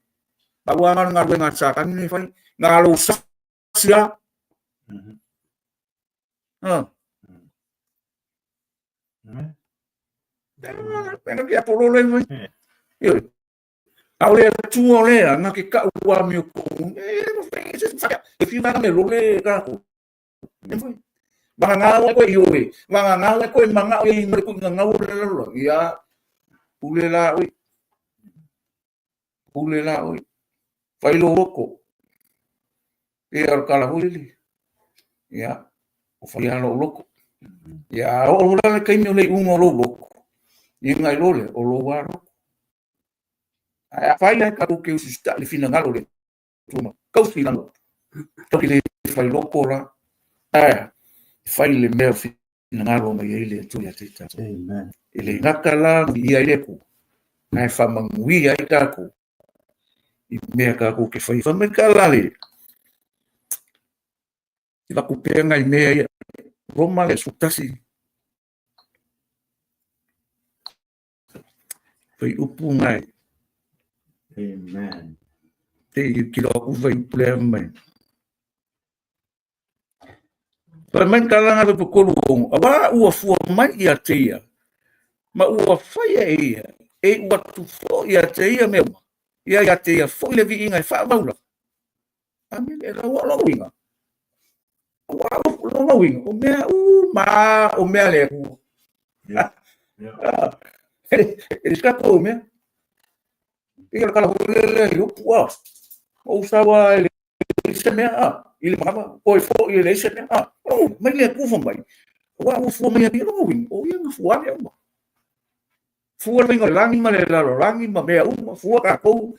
A ua ngā galuega a Satani nei fai, ngā lou sasi a. Ah. Pena ke apolo le mai. Io. A o le atua o lea, na ke kau a mi o ko. E mo fai se fa. E fi va me lo le ka ko. E foi. Vanga ngau e koe i oe. Vanga ngau e koe manga o i mo ku ngau le lo. Ia. Pule la oi. Pule la oi. Fai lo loko. E al kala hoi le. Ia. O fai ala o loko. Ia, o la le kaimi o le unga o lou loko. Ia ngai lo le, o lou a loko. Ae a fai ai ka ke usi sta le finagalo le tuma. Kau finagalo. Kau ke le fai loko la. Ae, fai le mea. Finagalo mai ai le Atua ia te i tatou. Amen. E le gata la viia ai le Atua, ae faamanuia ai tatou i mea tatou te faia. Fai mai ka la le i laku pea ngai mea ia. Roma le 11. Fai upu ngai. Amen. Te i kilo aku fai upu lea mai. Fai mai ka langa le pokolu ongo. Awa ua fua mai ia te ia. Ma ua faia e ia. E ua tu fo ia te ia mea uma. Ia ia te ia foi le viiga e faavaula. Amen. E lau lau uiga. Ua lau lau uiga. O mea uma, o mea le Atua. Yeah. Yeah. E se tatou mea. Ia le kala foi le le i upu a. O usawa e le se mea a. I le manava, koe foi e le se mea a. O, mai le Atua mai. Ua ua fua mai ia lau uiga. O ia na fua mea uma. Fua le faiga o le lagi ma le lalolagi ma mea uma. Fua tatou.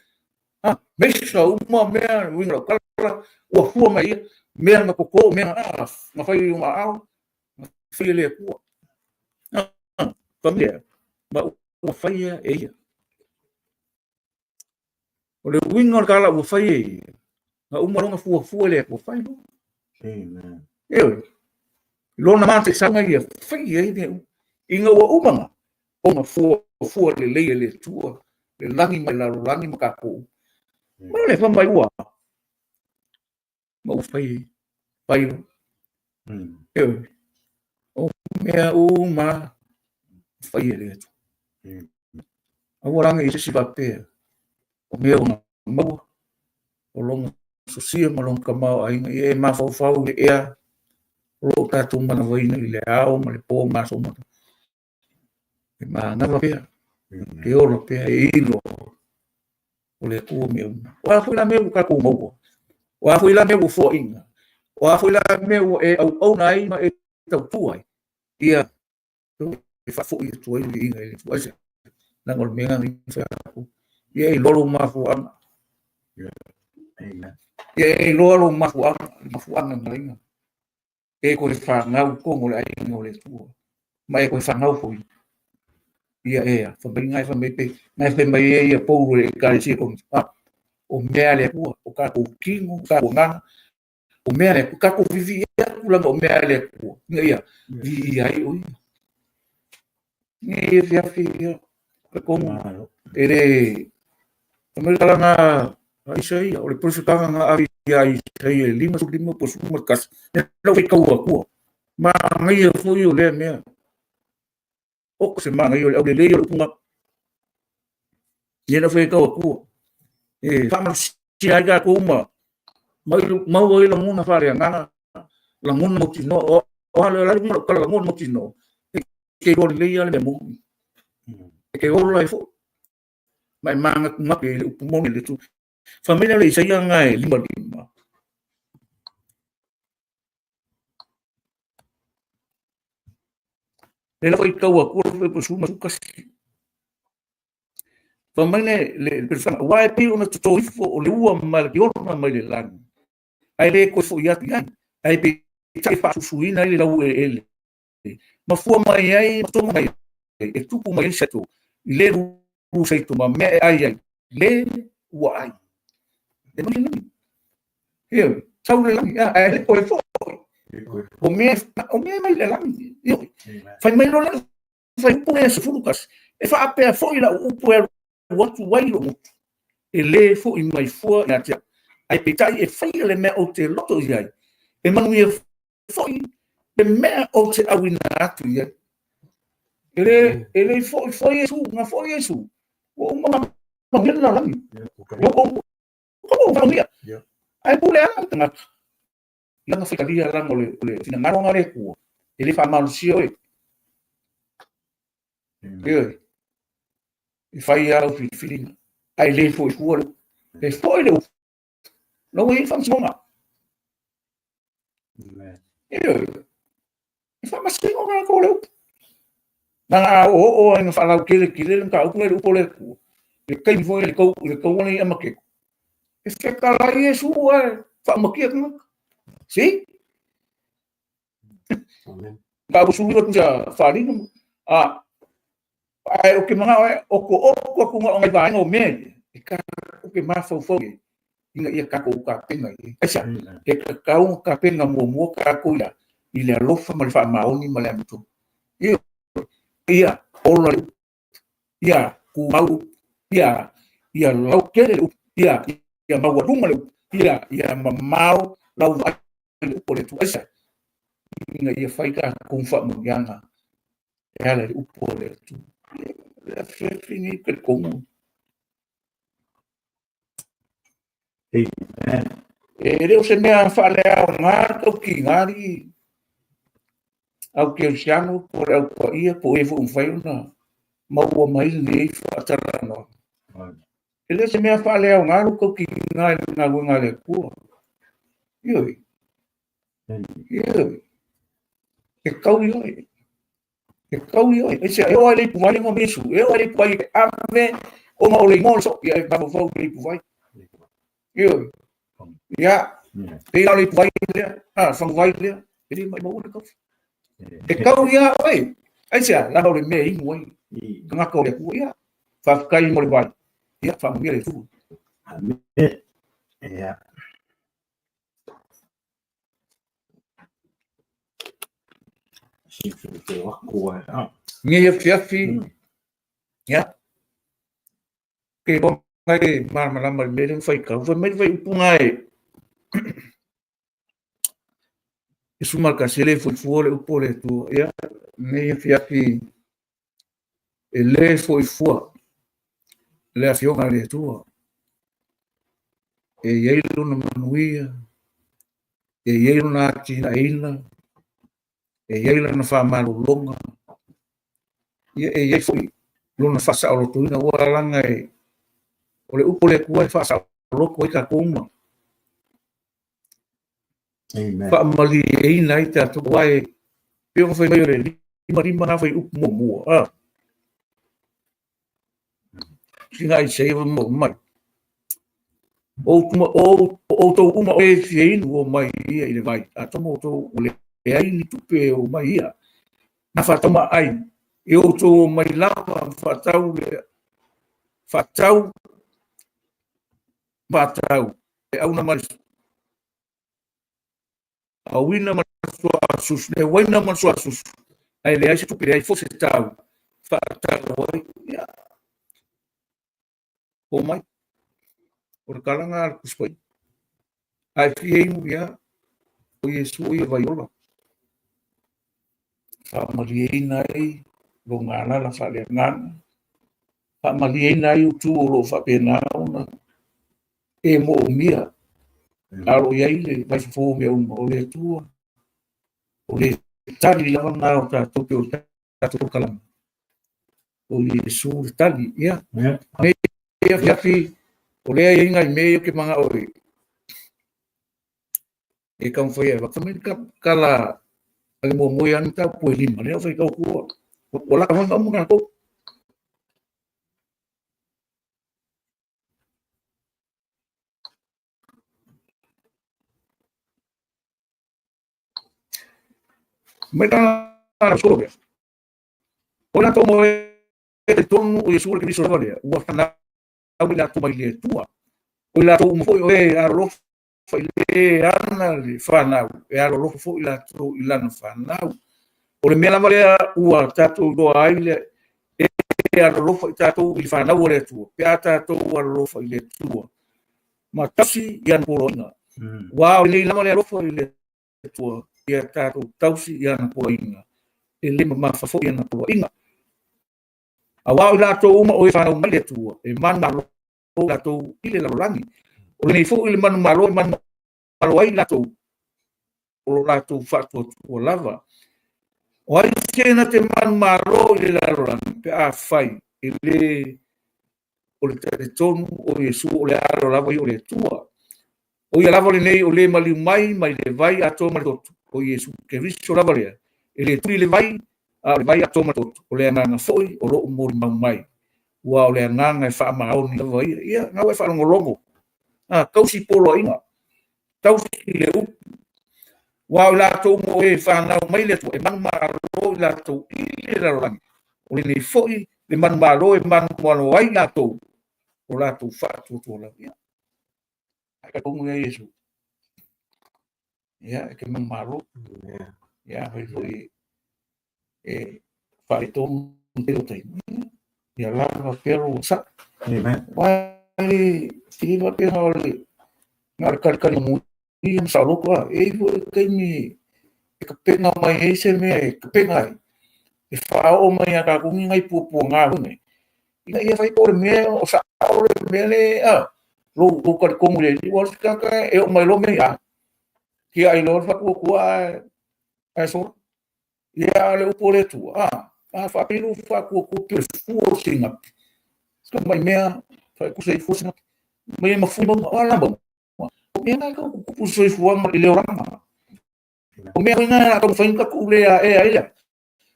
A, mesa uma mea, uiga lau kala, ua fua mai ia, mea na koko, mea na, na fai i aao, na fai e le Atua. A, familia, ma ua faia e ia. O le uiga o le kala ua fai e ia, na uma loa na fuafua e le Atua, fai loa. Amen. Ioe. Lona mata i sauga ia, fai ai mea uma. Ina ua uma na, ona fuafua lelei e le Atua, le lagi ma le lalolagi ma tatou. Ma le fa mai ua. Ma ua fai, fai loa. Ioe. O mea uma, fai e le Atua. Aua lage i se isi faapea, o mea ua maua, o lona sosia ma lona tamaoaiga, ia e mafaufau i le ea o lo o tatou manavaina i le ao ma le po ma aso uma. E manava pea, e ola pea, e iloa o le Atua mea uma. O a foi la mea ua tatou maua, o a foi la mea ua foaiina, o a foi la mea ua e auauna ai ma e tautua ai, ia e faafoi atu ai le viiga i le Atua. Aisea? Leaga o le mea lena e fai atu. Ia e iloa lou mafuaaga. Amen. Ia e iloa lou mafuaaga, le mafuaaga na laina. E koe fanau tonu o le aiga o le Atua. Ma e koe fanau foi. Ia e a, fai mai ngai fai mai pe, ngai fai mai e ia Paulo i le Ekalesia Korinito. Ah, o mea le Atua, o tatou tino, o tatou agaga, o mea le Atua, tatou viivii atu leaga o mea le Atua, ina ia viia ai o ia. Nei e afiafi ia, le tonu, e le, fai mai le tala a Isaia, o le perofetaga na ave ia Isaia e 55 po o 11, lea ua faitau atua. Manaia foi o lea mea. Oka se manaia o le aulelei o le upu Ia na faitau atua. E faamalosia ai tatou ma maua ai lagona faaleagaga, lagona mautinoa. O a le la le kala lagona mautinoa. E te iloa lelei lava le mea moni. E te ola ai foi. Ma e manatunatu i le upu moni a le Atua. Fai mai le Isaia na e 55. Le la faitau atua le fuaiupu 11. Fai mai le peresetene, aua e pei ona toto ifo o le ua ma le tiona mai le lagi, ae le toe foi atu i ai, ae peitai e faasusuina ai le laueleele, ma fua mai ai ma totoga mai ai, e tupu mai ai saito i le lulu saito ma mea e ai ai, le ua ai. E mai le lagi. Ioe, sau le lagi, ae le toe foi. O mea, o mea mai le lagi. Ioe. Fai mai loa le fai upu e 11, e faapea foi lau upu e alu atu ai lou motu, e lē foʻi mai fua ia te au, ae peitai e faia le mea ou te loto i ai, e manuia foi le mea ou te auina atu i ai. E le, e le foʻi foi Iesu, na foʻi Iesu, ua uma ona manuia le lalolagi. Ua uma manuia. Ae pule lava le tagata. Lana faitalia lana o le finagalo na le Atua, e le faamalosia oe. Ioe. E fai lava lau filifiliga, ae le foi fua le upu. E foi le upu, la ua i ai le faamasinoga. Ioe. E faamasino tatou le upu. Leaga a oooo ai ma faalaukeletele le mataupu lea i le upu o le Atua, i le taimi foi i le taua lenei amateko, e fetalai Iesu ae faaumatia tagata. See? Amen. Mataupu 19 tusa faaaliga a ae o ke manao e okooko atu na o nai vaega o mea ia e tatou te mafaufau i ai ina ia tatou tapena i ai. Aisea? E tatau ona tapena muamua tatou ia i le alofa ma le faamaoni ma le amiotonu. Ioe, ia ola le upu, ia tumau le upu, ia lautele le upu, ia maualuga le upu, ia mamao lau vaai i le upu a le Atua. Aisea? Ina ia fai tatou ma faamanuiaga e ala i le upu a le Atua. Le afiafi nei talitonu. Amen. E le o se mea faaleaoga le tautiga alii au kerisiano po o le au paia po o e foi ua mafai ona maua mai lenei faatalanoaga. E le o se mea faaleaoga lou tautiga i le galuega a le Atua. Ioe. Ioe. E taui oe. E taui oe. Aisea, e oo lava i le ipuvai ma Iesu, e oo lava i le ipuvai e ave ona o le igoa o le soo, ia e mafaufau i le ipuvai. Ioe. Ia, pei la o le ipuvai lea, a, faguvai lea, e le maumau le kaufi. E tau ia oe. Aisea, leaga o le mea e inu ai tagata o le Atua. Ia, faafetai mo le vai. Ia, faamanuia le Atua. Amen. Ia. Nei afiafi, ia, ke iloa mai le malamalama i le mea lea na faitau. Fai mai le faaiupuga e Iesu ma le kasele foi fua le upu a le Atua. Ia, nei afiafi e le foi fua le afioga a le Atua. E i ai lona manuia, e i ai lona atinaeina, e i ai lana faamalologa, ia e i ai foi lona faasaolotoina, aua leaga e o le upu a le Atua e faasaoloto ai tatou uma. Amen. Faamalieina ai tatou, aua e pei ona fai mai o le 5 lima na fuaiupu muamua. Ah. Sina Isaia fai mai. O outou uma o e fia inu o mai ia i le vai, atonu outou ua leai ni tupe e omai ia. Na faatau maai e outou omai lava faatau le faatau faatau le auna ma le auina ma le suasusu, le uaina ma le suasusu, ae leai se tupe, leai foi se tau faatau ai. Ia, omai, o le tala lena a le Tusi Paia. A e fia inu, ia, o Iesu o ia vai ola. Faamalieina ai lou galala faaleagaga, faamalieina ai utu o lo o faapena ona e moomia, a o lo o i ai le vaifofo o mea uma, o le Atua, o le tali lava lena o tatou pei o le tatou polokalame. O Iesu le tali, ia. Nei afiafi, o lea e i ai nai mea ia ou te manao e taumafai e avatu. Fai mai le tala a le muamua ia Anita po e lima, lea ua faitau atu ua lata foi ona uma tatou. Mai la solo lea. O latou mo e talitonu o Iesu o le Keriso lava lea, ua fanau i latou mai le Atua. O i latou uma foi o e alolofa i le ana le fanau, e alolofa foi i latou i lana fanau. O le mea lava lea ua tatou iloa ai le e alolofa i tatou i le fanau a le Atua, pe a tatou alolofa i le Atua. Ma tausi i ana poloaiga. Aua o lenei lava le alofa i le Atua, ia tatou tausi i ana poloaiga, e le mamafa foi ana poloaiga. Aua o i latou uma o e fanau mai le Atua, e manumalo latou i le lalolagi. O lenei foi le manumalo e manumalo ai latou, o lo latou faatuatua lava. O ai se na te manumalo i le lalolagi pe afai e le o le talitonu o Iesu o le Alo lava ia o le Atua. O ia lava lenei o le maliu mai mai le vai atoa ma le toto, o Iesu Keriso lava lea, e le tuli le vai, a o le vai atoa ma le toto, o le Agaga foi o lo o molimau mai. Aua o le Agaga e faamaoni lava ia. Ia, na ua e faalogologo. A, tausi poloaiga, tausi le upu. Aua o i latou uma o e fanau mai le Atua, e manumalo i latou i le lalolagi. O lenei foi le manumalo e manumalo ai i latou o latou faatuatualau. Ia, ae talitonu ia Iesu. Ia, e te manumalo. Ia, afai foi e faaletonu tele o taimi, ia lava pea lou onosai. Amen. Aua e le e faapea na o le na o le kalikali ia ma saoloto a. E i ai foi taimi e tapena mai ai se mea e tapena ai, e faaoo mai ia tatou ni nai puapuaga foi nei, ina ia fai po o le mea o sao le mea le a, lou lou talitonu i le Alii, aua o le isi tagata e oo mai loa mea ia, tiai loa le faatuatua ae ae sola. Ia a o le upu a le Atua, a, a faapei lou faatuatua pei o le fua o le sinapi. Se mai mea faatusa i fua o le sinapi. Mai e mafuli mauga, o a la mauga? O mea na e tau tutupu i le soifuaga i le olaga. O mea foi na e taumafai ona tatou le aea ai lea,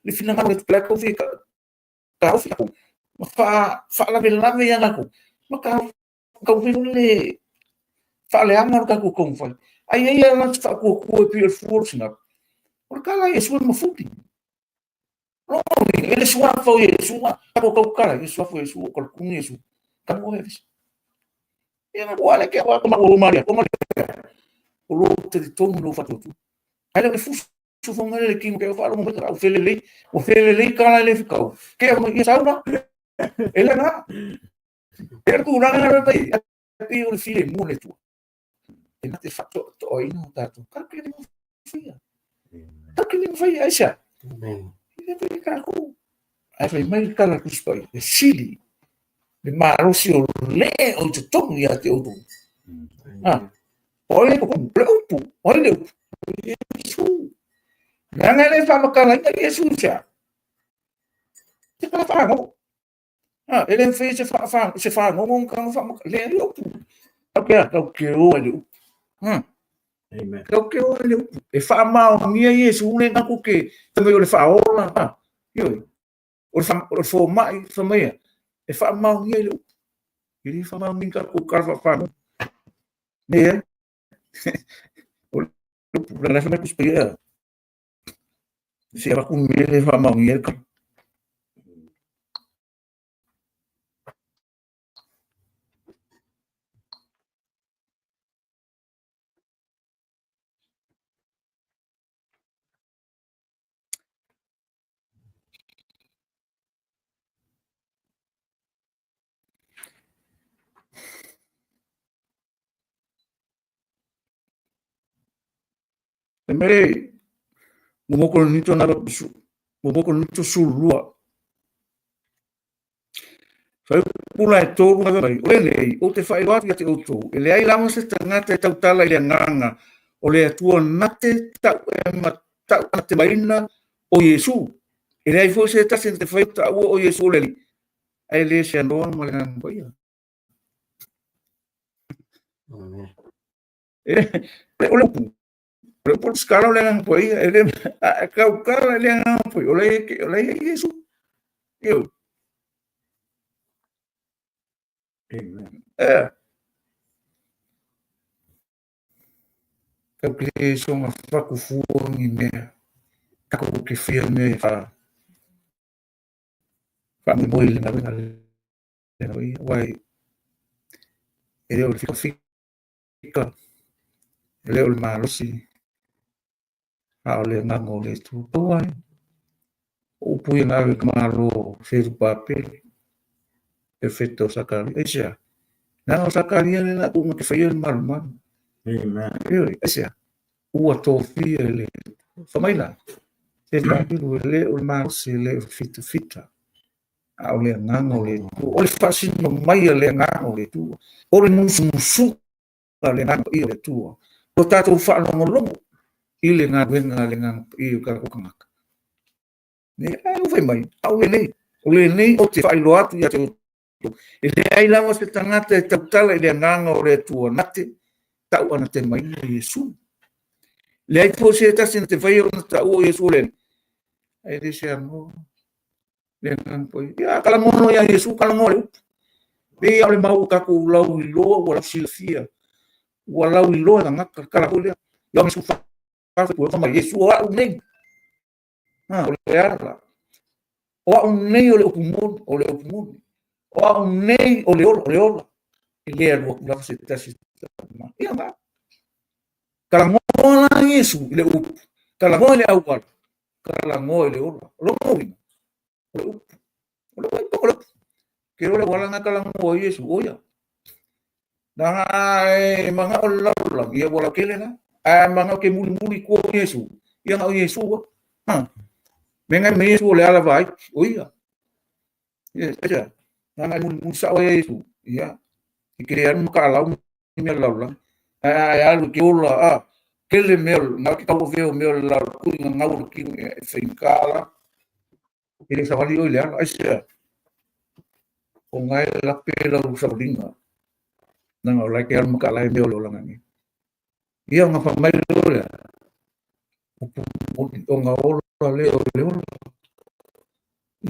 le finagalo o le Atua, la e fia taofi tatou ma faalavelave ia tatou, ma taumafai foi le faaleaga lo tatou taumafai. Ae i ai lava se faatuatua e pei o le fua o le sinapi, o le tala a Iesu e mafuli. Lona uiga, e le suafa o Iesu, tatou tautala i le suafa o Iesu, o talikuni Iesu, talu ai vesi. Ia na ua le ke wa ko ma Maria, ko Maria. O lo talitonu i lou faatuatua. Ae le o le fusu fo le kino ke fa lo mo ka u felelei, o felelei kala le fikau. Ke o ia saula. E le na. E ku la na mai. E o le file mo le tua. E na te faatoatoaina o tatou. Ka ke le mafai. Ka ke le mafai aisa. Amen. E le tatou. Ae fai mai le tala Tusi Paia, e sili le malosi o le o i totonu ia te outou. Ah, o ai le totonu? O le upu, o ai le upu? O Iesu. Leaga e le faamatalaina Iesu i se a? Se tala fagogo. Ah, e le mafai se se fagogo ona taga faamatala. Leai le upu. Tau ke a, tau ke o ai le upu. Amen. Tau ke o ai le upu. E faamaonia Iesu le tatou ke fai mai o le faaola. Ah, ioe. O le o le fomai fai mai ia, e faamaonia i le upu. E le faamaonia i tatou tala faafagogo. Ne, o le upu, la fai mai Tusi Paia, se avatu mea le faamaonia le tala. E mele mo Korinito na mo Korinito sefululua. Fuaiupu la e 3 na mai, o lenei, ou te faailoa atu ia te outou, e leai lava se tagata e tautala i le agaga o le Atua na te tau e matau anatemaina o Iesu. E leai foi se tasi na te faia taua o Iesu o le Alii, ae le seanoa ma le Agaga Paia. Amen. E, o le upu, o le upu o le skala o le Agaga Paia, e le, a tautala i le Agaga Paia, o le, o le Iesu. Ioe. Amen. E. Tau ke le soga fakufua ni mea. Takou ke fia mea e fa. Faamoemoe i le galuega a le Agaga Paia, aua e le o le fikafika, e le o le malosi, a o le agaga o le Atua. Pau lava ia. O upu ia na ave i le tamaloa o Serubabele, perofeta o Sakaria. Aisea? Leaga o Sakaria lea na te faia le malumalu. Amen. Ioe, aisea? Ua tofia e le Atua. Fai mai la, Serubabele, e le o le malosi, e le o le fitafita, a o le agaga o le Atua. O le faasino mai a le agaga o le Atua. O le musumusuga a le Agaga Paia o le Atua. Ua tatou faalogologo i le galuega a le Agaga Paia o tatou tagata. Ne, ai ua fai mai, a o lenei, o lenei ou te faailoa atu ia te outou. E leai lava se tagata e tautala i le agaga o le Atua na te tau anatemaina Iesu. Leai foi se tasi na te faia ona taua o Iesu o le Alii. Ae le se anoa le Agaga Paia. Ia, kalagono ia Iesu, kalagoa le upu. Pei o le mau o tatou lauiloa ua lausilafia, ua lauiloa e tagata, le tala foi lea. Ioane 14. Fa mai Iesu o a'u nei. Ha, o le ala. O a'u nei o le upu moni, o le upu moni. O a'u nei o le ola, o le ola. E le alu atu lava se tasi ma. Ia ma. Kalagoa la Iesu i le upu. Kalagoa i le auala. Kalagoa i le ola. O lona uiga, o le upu. O le upu, o le upu. Ke o le auala na kalagoa i Iesu, o ia. Nanga e mangao le lalolagi, ia ua laukele la. Ae mangao ke mulimuli kua o Iesu, ia ngao Iesu ua. Ha. Me ngai me Iesu o le ala vai, o ia. Ia, ia. Nanga e mulimuli sao e Iesu, ia. I ke le anu maka alau mea le lalolagi. Ae ae alu ke ola, a. Kele mea, ngao ke kau veo mea le lalolagi, ngau ngau le kino, e whaikala. E le savali oi le ala, aisea. O ngai lape lau savaliga. Nanga o lai ke alu maka alai mea o le olaga nei. Ia o nga mai lo lea. Upu moni o nga ola le o le ola.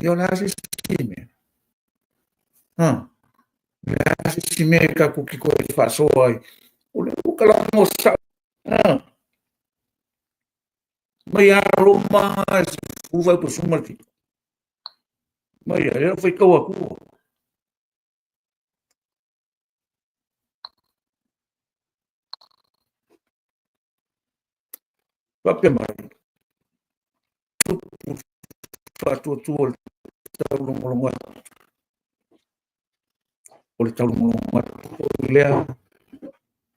Ia o le a se isi mea. Ha. Le a se isi mea ka kuki koe e whaasoa ai. O le uka la mo sa. Ha. Mai a Roma e se fuva po suma ti. Mai a le fai kau aku. Papea mai. Tupu faatuatua o le taulogologo atu. O le taulogologo atu foi lea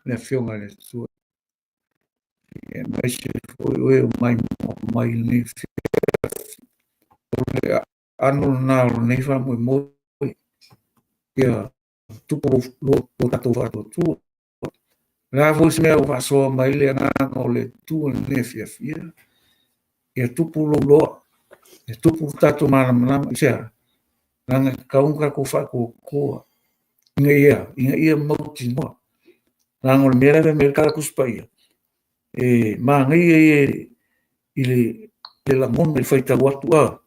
le Afioga i le Atua. Aemaise foi oe o mai mai lenei afiafi. O le aano lena o lenei faamoemoe ia tupu lo tatou faatuatua. O le a foi se mea ua faasoa mai le agaga o le Atua i lenei afiafi, ia tupu lou loa, ia tupu lo tatou malamalama. I se a? Leaga e tatau ona tatou faatuatua ina ia mautinoa. Leaga o le mea lea e mea le Tusi Paia, e manaia ia i le lagona i le faitau atu a.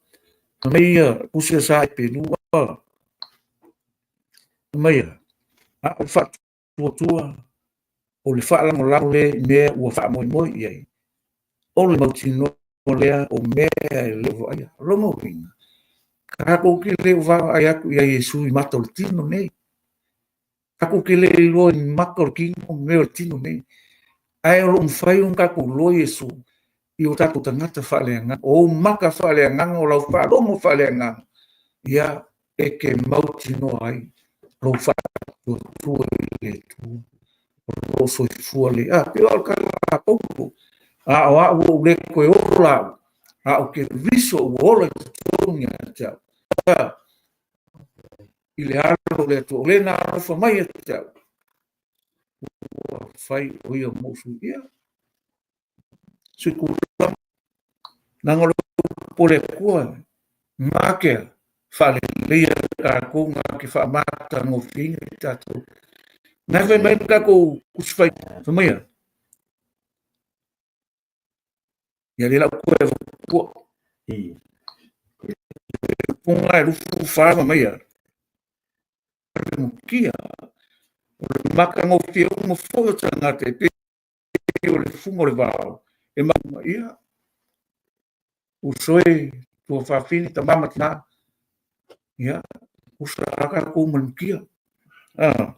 Fai mai ia tusi a sa e pelu a. Fai mai ia, a o le faatuatua o le faalagolago lea i mea ua faamoemoe i ai, o le mautinoa lea o mea e le o vaaia. O lona uiga, tatou te le o vaavaai atu ia Iesu i mata o le tino nei. Tatou te le iloa i mata o le tino, mea o le tino nei. Ae o lo o mafai ona tatou iloa Iesu i o tatou tagata faaleagaga. O ou maka faaleagaga, o lau faalogo faaleagaga, ia e te mautinoa ai lou faatuatua i le Atua. O lou soifua le, a, pei o le tala a Paulo, a o au ua ou le toe ola au, a o Keriso ua ola i totonu ia te au. A, i le alo o le Atua, o le na alofa mai ia te au, ua fai o ia mou sui ia. Sui kula, nanga o le upu o le Atua, ngakea, faaleleia tatou, ngake faamatagofieina i tatou. Ngai fai mai le tatou tusi fai, fai mai ia, ia le lau koe avatua. Punga e lufu fa fai mai ia, mukia, o le matagofie uma foi o tagata e pei o le fuga o le vao, e ma ia, uso e, tua fafine, tama ma tina, ia, usa a tatou ma le mukia. Ah.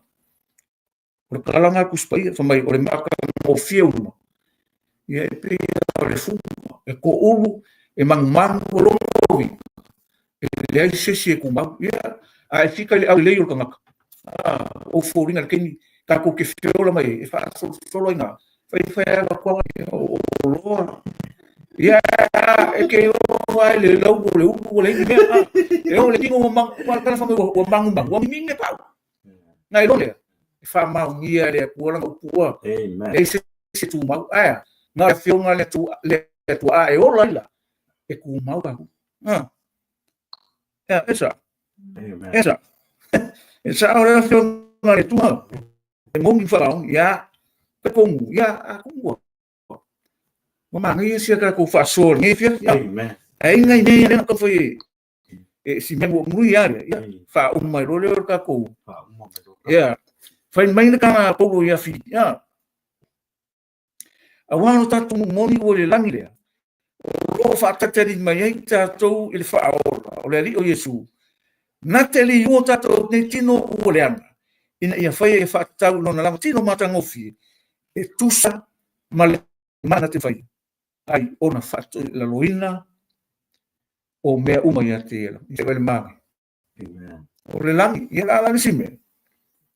O le kalanga a Tusi Paia, fai mai, o le matagofie uma, ia e pei o le fuga, e toulu, e manumanu, o lona uiga, e leai se isi e tumau, ia, a e fika i le aulelei o le tagata, o foliga i le taimi tatou te feola mai ai, e faasolosolo ai na, faifai ava koa o loa, ia, e ke o ai le lau o le ulu o le ini mea, e o le tino ua mangu, ua tala fai mai ua manumanu, ua mimine pau. Na iloa lea, e faamaonia e le Atua lana upu ua. Amen. Leai se isi e tumau. Ae a? Na o le Afioga a le Atua, le Atua a e ola ai la, e tumau tatou. Ha. Ea, e sa. Amen. E sa. E sa o le Afioga a le Atua. E moni whakaongi, ia, te kongu, ia, a kongu. Ua manaia sia tatou faasoa i lenei afiafi. Amen. Ai ngai nei lea na taumafai e e si mea ua mui a lea, ia, faauma mai loa lea o le tatou. Faauma mai loa. Ia, fai mai le tala a Paulo ia Filipi, ia. Aua lo tatou moni ua i le lagi lea, o lo o faatalitali mai ai tatou i le faaola o le Alii o Iesu, na te liua tatou nei tino ua leaga, ina ia faia ia faatatau i lona lava tino matagofie, e tusa ma le mana te faia ai ona faatoilaloina o mea uma ia te ia. I le magi. O le lagi, ia la la si mea.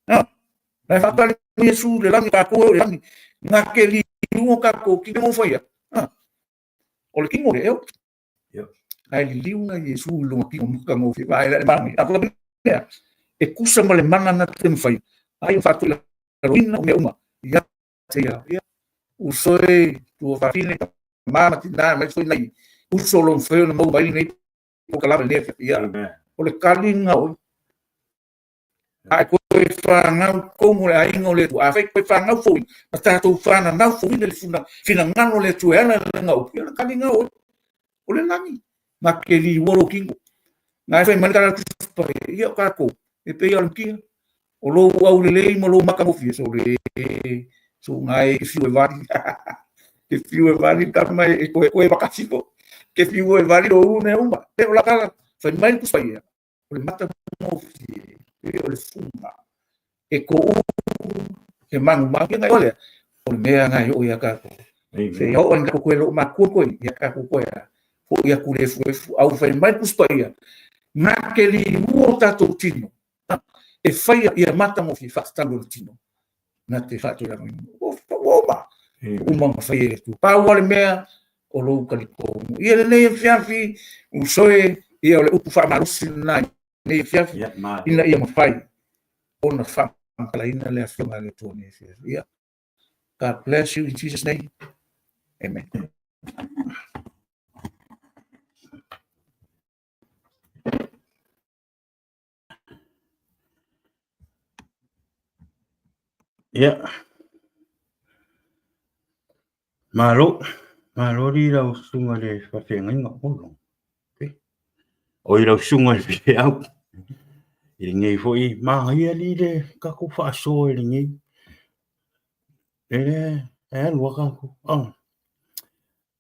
Na, na faatali Iesu le lagi tatou e le lagi. Na ke liua tatou ki mo faia. Na, o le kino le eo. Ai liliu na Iesu i luga kino muka ngofie. Vai la le magi. A ko mea, e kusa ma le mana na te mawhai. Ai o faatoilaloina o mea uma. Ia te ia. Ia, uso e tua whawhine, ma ma tina, mai foi nei. Uso lo mwhai o na mau mai nei polokalame lenei afiafi. Ia, o le kaliga oe. A e koe whanau tonu le aiga o le Atua. Afai koe whanau fouina, ma tatou whananau fouina le funa, finagalo o le Atua e ala i lana upu, ia o le kaliga oe. O le lagi, na ke liua lou kino. Na e fai mai le tala Tusi Paia, ia o tatou, e pei lava o le mutia, o lou aulelei ma lou matagofie, sole, so na e ke fiu e vali. Ke fiu e vali tama e koe koe makasi po. Ke fiu e vali lou mea uma. E o la tala, fai mai le Tusi Paia, o le matagofie, e o le fuga, e koʻu e magumagu, ia ngai o lea, o le mea ngai o ia tatou. Se ia oo ai tatou koe loo makua koe, ia tatou koe a, foʻi atu le efuefu, a ua fai mai le Tusi Paia, na te liua o tatou tino, e faia ia matagofie faatatau lona tino, na te faatulagaina. Ua uma, uma ona faia e le Atua. Pau lava le mea, o lou talitonu. Ia lenei afiafi, uso e, ia o le upu faamalosi lena i lenei afiafi, ina ia mafai ona faamatalaina le Afioga a le Atua i lenei afiafi. Ia, God bless you in Jesus name. Amen. Ia. Malo, malo li lau susuga i le faafeagaiga Olo. Okay. O i lau susuga i le feau. I lenei foi, manaia li le tatou faasoa i lenei. E le, e alu a tatou. Oh.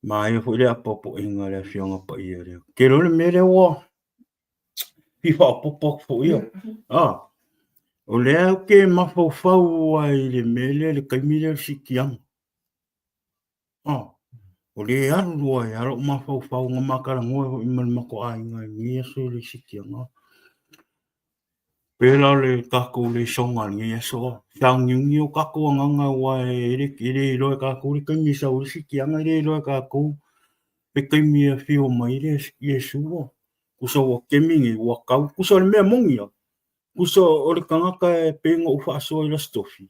Manaia foi le apoapoaiga a le Afioga Paia lea. Tele o le mea lea ua fia faaopoopo atu foi ia. Ah, o lea ou te mafaufau ai i le mea lea i le taimi lea o le siitiaga. Ah, o lea e alu loa ai lava lou mafaufau na ma talanoa ai foi ma le matou aiga i lenei aso i le siitiaga. Pei la o le tatou lesona i lenei aso, sauniuni o tatou agaga aua e le iloa e tatou le taimi e sau ai le siitiaga, e le iloa e tatou le taimi e afio mai ai le Iesu. Tusa ua kemi nei, ua tau, tusa o le mea moni lava, tusa o le tagata e pei ona ou faasoa i le Aso Tofi,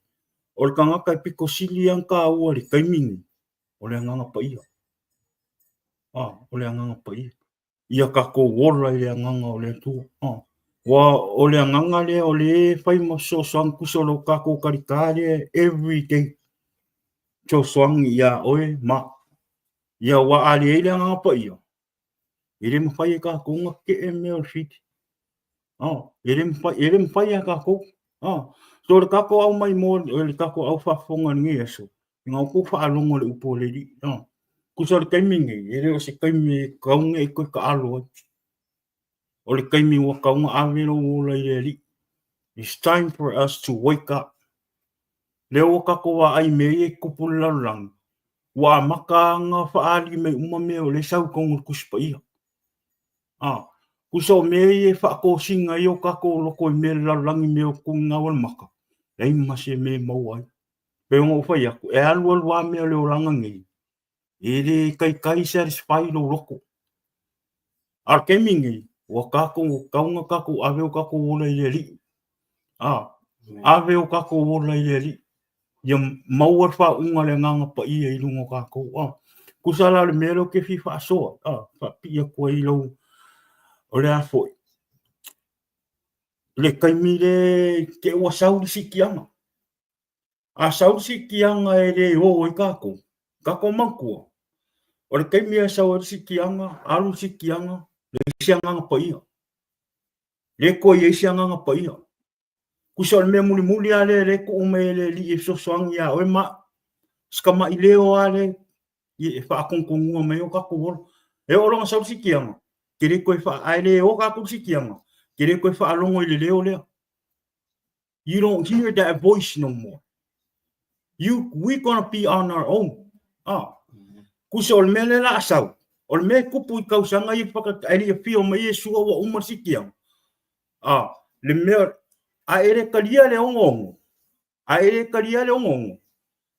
o le tagata e pito sili lava ona taua i le taimi lenei, o le Agaga Paia. O le Agaga Paia. Ia tatou ola i le Agaga o le Atua. Aua o le Agaga lea o lea e fai ma fesoasoani, tusa o lo tatou talitā lea every day, fesoasoani ia oe ma au. Ia aua a leai le Agaga Paia, e le mafai e tatou ona tetee mea o le fili. E le mafai, e le mafai e tatou. So le tatou au maimoa, le tatou au faafofoga i lenei aso, na outou faalogo i le upu a le Alii. Tusa o le taimi lenei, e le o se taimi e tatau ona e toe taalo ai. O le taimi ua tatau ona ave lou ola i le Alii. It's time for us to wake up. Lea ua tatou vaai i mea ia e tutupu i le lalolagi, ua amata ona faaali mai uma mea o lea e sau i totonu o le Tusi Paia. Tusa o mea ia e faatosina ai o tatou loto i mea o le lalolagi, mea o tuugau o le maka, leai ma se mea e maua ai. Pei ona ou fai atu, e alu alu lava mea o le olaga nei, e le taitai satisfy lou loto. A o le taimi lenei, ua tatou tatau ona tatou ave o tatou ola i le Alii. Ave o tatou ola i le Alii. Ia maua le faauuga a le Agaga Paia i luga o tatou. Tusa la o le mea lea ou te fia faasoa, faapipii atu ai i lau, o le a foi, le taimi lea te i ua sau le siitiaga. A sau le siitiaga e le o ai tatou, tatou manatua, o le taimi e sau ai le siitiaga, alu le siitiaga, leai se Agaga Paia. Le toe i ai se Agaga Paia. Tusa o le mea mulimuli lava lea lea e tuu mai e le Alii e fesoasoani ia oe ma au. Sikamaʻileo a le e faakogokogoa mai o kakou ola. E oo loa ina sau le sikiaga, ke le toe faa, ae le o kakou i le sikiaga, ke le toe faalogo i le leo lea. You don't hear that voice no more. You, we gonna be on our own. Ah. Kusa o le mea lea la a sau, o le mea e kupu i kausaga ia whaka, ai le afio mai e sua ua uma le sikiaga. Ah, le mea, a e le talia le ongoongo, A e le talia le ongoongo,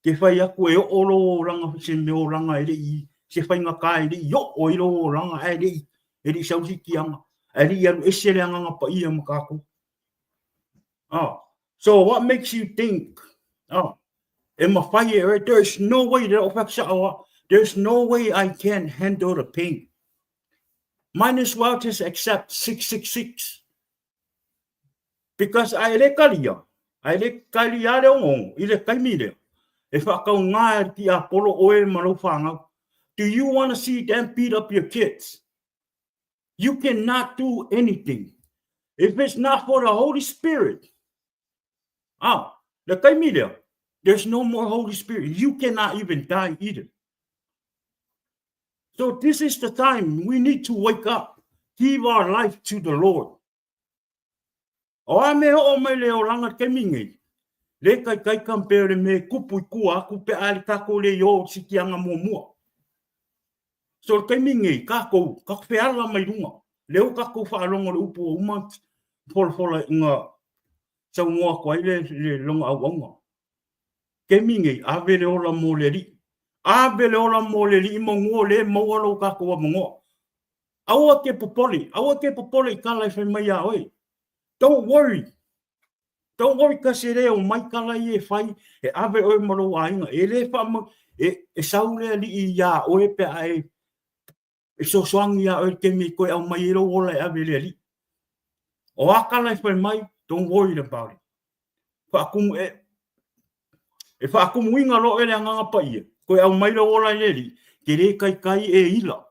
ke fai atu e oo lou olaga i se mea olaga e le i, se faigata e le i oo ai lou olaga ae le i, e le i sau se tiaga, ae le i alu ese le Agaga Paia ma tatou. Ah, so what makes you think, ah, e mawhai e oe, there is no way, le o whak sao a, there's no way I can handle the pain. Might as well just accept 666. Because a e le talia, a e le talia le ongoongo i le taimi lea, e whaakaunga e le tiapolo oe ma lou whanau. Do you want to see them beat up your kids? You cannot do anything. If it's not for the Holy Spirit, ah, le taimi lea, there's no more Holy Spirit. You cannot even die either. So this is the time we need to wake up. Give our life to the Lord. O a me oo mai le olaga taimi nei, le kaikai kampe o le me kupu i kua aku pe a le kako le i o sikianga muamua. So le taimi nei, kākou, ka wheala mai runga. Le o kākou whaalongo le upu o uma, folafola i ngā saunoa atu ai le, le longa auaunga. Taimi nei, ave le ola mo le alii. Ave le ola mo le alii manu o le maua lou kākou avanoa. Aua ke popole, aua ke popole i kala e whai mai a oe. Don't worry. Don't worry kasi e le o mai kala i e whai, e ave oe ma lou aiga. E le wha, e, e sau le alii iā oe pe a e, e sosoangi iā oe te taimi e koe au mai e lou ola e ave le alii. O a kala e whai mai, don't worry about it. Whaakumu, e, e whaakumuinga loa e le Agaga Paia, koe aumai lou ola i le Alii, ke le kaikai e ila.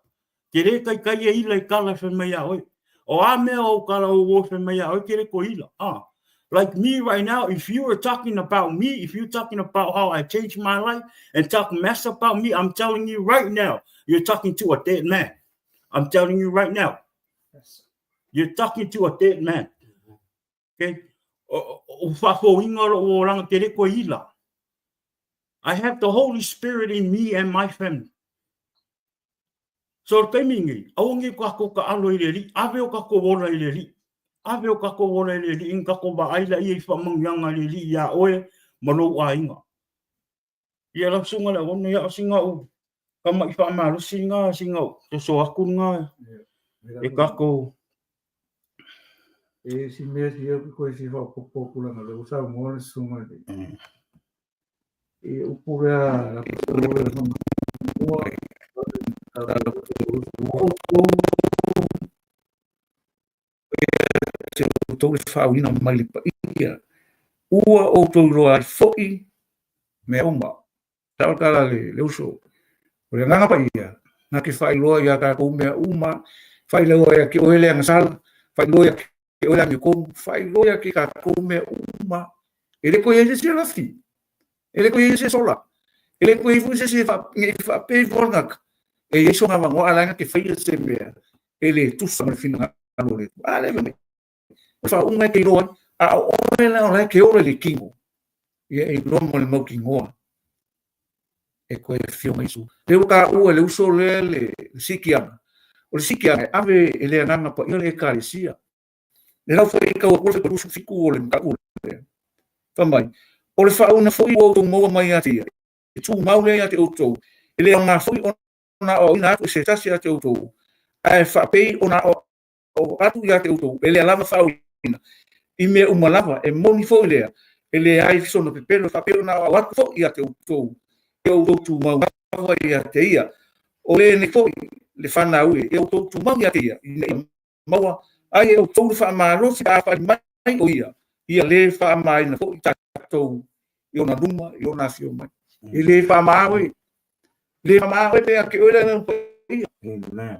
Ke le kaikai e ila i kala e whai mai a oe. O a mea o kala o o whai mai a oe, ke le ko ila. Ah. Like me right now, if you were talking about me, if you're talking about how I changed my life and talk mess about me, I'm telling you right now, you're talking to a dead man. I'm telling you right now. Yes. You're talking to a dead man. Okay? O whaafoinga o o ranga te reko ila. I have the Holy Spirit in me and my family. So taimi ngi, aua ngi ka ko ka alo i le li, ave o ka ko ola i le li. Ave o ka ko ola i le li, inga ko ba aila i i whamangianga le li ia oe ma lou aiga. Ia lau susuga le auauna, ia o sina ou tama'i faamalosi lena, sina ou soso atu lena e tatou. E si mea si au koe si whapopo pulanga le usa mo le sunga le. E upu lea la le mua se outou le faauiina mai le paia, ua outou iloa ai foi mea uma. Sao tala le, le uso. O le agaga paia, na ke faailoa iā tatou mea uma, faailoa ia te oe le agasala, faailoa ia te oe le amiotonu, faailoa ia te tatou mea uma. E le toe i ai se isi e lafi, e le toe i ai se isi e sola, e le toe i ai foi se isi e faapea ifo le tagata, e i ai sona avanoa a la e na te faia se mea e le tusa ma le finagalo o le Atua. A lea fai mai, o le faauuga e te iloa ai, a o oe la o la e te ola i le tino, ia e iloa ma le mautinoa e toe afio mai Iesu. Lea ua taua e le uso lea le sikiaga. O le sikiaga e ave e le Agaga Paia le Ekalesia. Le lau foi tau atu le 27 o le mataupu lea. Fai mai, o le faauuina foi ua outou maua mai ia te ia, e tumau lea ia te outou, e le aoga foi ona aoaoina atu e se tasi ia te outou, ae faapei ona aoao atu ia te outou, e lea lava faaauina i mea uma lava, e moni foi lea, e leai sona pepelo, e faapei ona aoao atu foi ia te outou, ia outou tumau lava ia te ia. O lenei foi le fanau e, ia outou tumau ia te ia, ina ia maua ai e outou le faamalosi pe a fai mai o ia, ia le faamaina foi tatou i ona luma, i ona afio mai. E le faama oe, le faama oe pe a ke oe le agaga paia.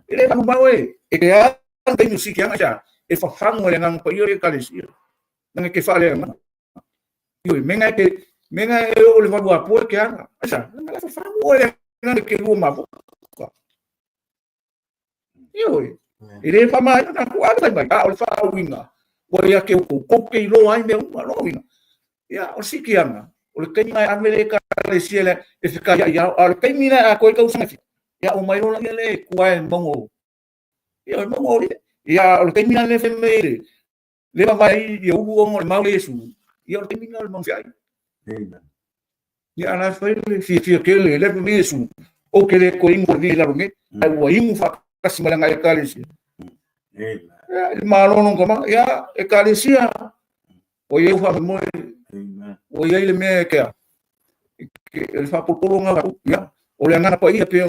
E le faama oe, e te alu taimi o sikiaga ia, e fafagu e le agaga paia le ekalesia. Nanga ke whaalea mana. Ioi, menga e te Mea e o le valu apoe ke aga. Aisa, na la famu e na ke lua mafuka. Ioe. E le whamaina ka ku ala mai a o le whaauinga. Ua ia ke uku, kou ke iloa ai mea uma, lo uinga. Ia, o siki anga, o le kaimi mai ame le ka le sia le e whika ia ia, a o le kaimi nei a koe kau sanga Ia, o mai lola ia le kua e maunga o. Ia, o le maunga o le. Ia, o le kaimi le whai mai le. Le mawai ia ulu ongo le mau le Iesu. Ia, o le kaimi le maunga whiai. Amen. Ia, ala whai le fia fia ke le, le le Iesu. O ke le koe ingo le laro nge. Ai ua ingu whakasi malanga e kalesia. Amen. Ia, le malono ka ma, ia, e kalesia. O ia wha moe. Amen. O ia i le mea e kea. E le whapoporo ngā ia, o le angana pa ia pe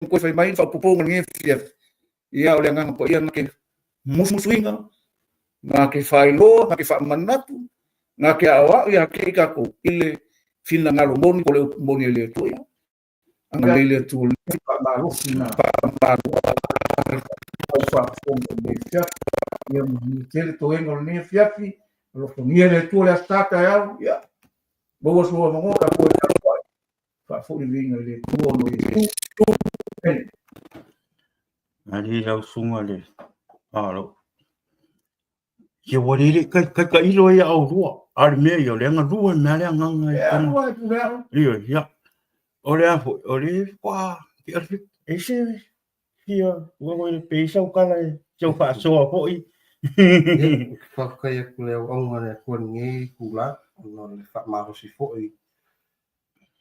koe whai mai whapoporo ngā fia. Ia, o le angana pa ia ngā ke musumusuinga, ngā ke whailoa, ngā ke whamanatu, ngā ke aoao ia ke i kako i le whina ngaro moni, ko le upu moni e le atua ia. Anga le le atua le Whaamalosi ngā whaamalo. Au whaafonga o nei fiafi. Ia mahi tele toenga o nei fiafi. Alofagia le Atua le aso taeao. Ia, maua sou avanoa ka koe tapuai. Faafoi le viiga i le Atua ona o Iesu. Amen. Ali lau sunga le alo. Ia ua lele kai kai ka ilo ia au lua. A le mea ia o le anga lua mea le anganga e Ia, tanga. lua e pule au. Ia, ia. O le afo, o le kwa, ki alfi, e se, ia, ua ua le peisa o kala e, tau whaasoa hoi. Ia, ou te faafetai atu i le auauna a le Atua i lenei itula, ona o le faamalosi foi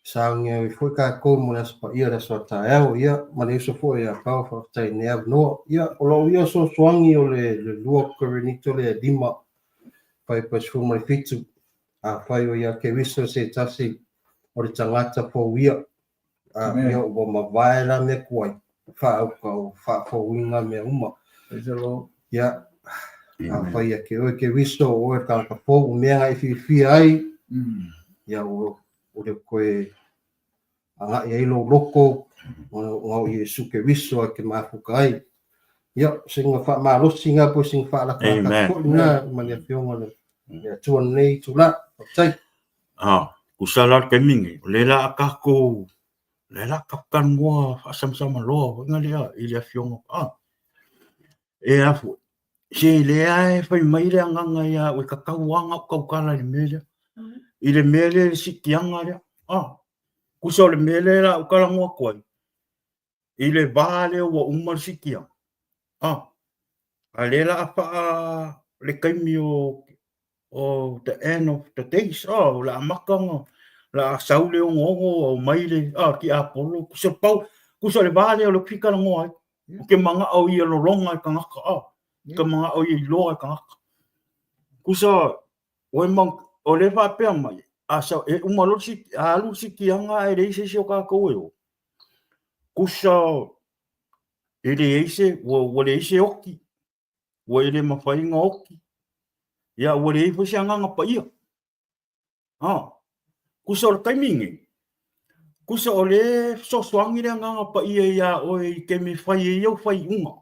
Saogi ai foi tatou mo le Aso Paia, le aso a taeao, ia, ma le uso foi ia Pao, faafetai i lenei avanoa. Ia, o lou ia fesoasoani o le 2 Korinito lea e 5, 17, afai o ia Keriso se tasi o le tagata fou ia, a, ia, ua mavae la mea tuai, faauka o faafouina mea uma. Praise the Lord. Ia, afai ia ke oe Keriso, o oe le tagata fou, o mea na e fiafia ai, ia, ua ua le koe agai ai lou loko, ona o Iesu Keriso e te mafuta ai. Ia, o sina faamalosi na po o sina faalatalata Amen. foi na ma le Afioga i le Atua i lenei itula. Faafetai. Ah, kusa la le taimi nei, o lea la a tatou, lea la tatou talanoa faasamasama loa foi na lea i le afioga. Ah, e a foi, se lea e fai mai le agaga ia au e tatau lava ona ou tautala i le mea lea. I le mea lea, le siitiaga lea. Ah, kusa o le mea lea la ou talanoa atu ai, i le va lea ua uma le siitiaga. Ah, a lea la a faa le taimi o o the end of the days, oh, o le amata ona la a sau le ogoogo au mai le ah, tiapolo, kusa pau, kusa le va lea o le fitalanoa ai. O ke mana'o ia lologa e tagata, ah, ke mana'o ia iloa e tagata. Kusa, o e mau, o le faapea mai, a sa, e uma loa le siti, a alu le sitiaga ae leai se isi o tatou e o. Kusa, e leai se, ua, ua leai se oti, ua e le mafai ona oti. Ia, ua leai foi se agaga paia. Ah, kusa o le taimi nei, kusa o le fesoasoani le agaga paia iā oe i taimi e fai ai au faaiuga.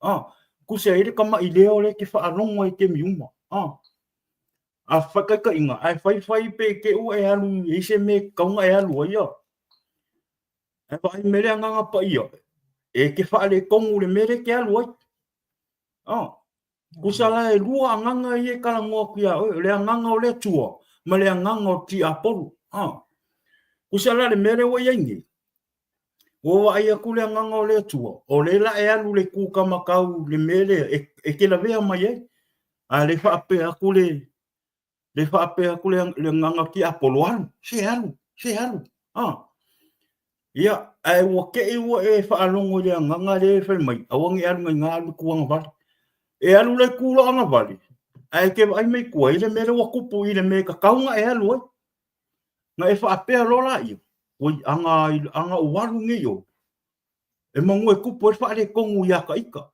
Ah, kusa e i ai le tamaileo lea e te faalogo ai i taimi uma. Ah, a faataitaiga, ae faifai pe te i ua e alu e i ai se mea e tatau ona e alu ai. Ah, ae vaai mai le agaga paia, e te faaletonu i le mea lea e te alu ai. Ah, Kusa la e lua agaga ia e talanoa atu iā oe, o le agaga o le Atua ma le agaga o le tiapolo. Ha. Kusa la le mea lea ua i ai nei, ua vaai atu le agaga o le Atua, o lea la e alu le kūkamakau le mea lea e, e te lavea mai ai. A le faapea atu le, le faapea atu le, le agaga tiapolo, alu, se alu, se alu. Ha. Ia, ae ua te i ua e faalogo i le agaga lea e fai mai, aua ne i alu nai alu i tuagavale. E alu la i tulaga ae e te vaai mai tua i le mea lea ua tupu i le mea e tatau ona e alu ai. Na e faapea loa laia, oi, aga, aga ou alu nei o, e manu e tupu ai le faaletonu ia ta ita.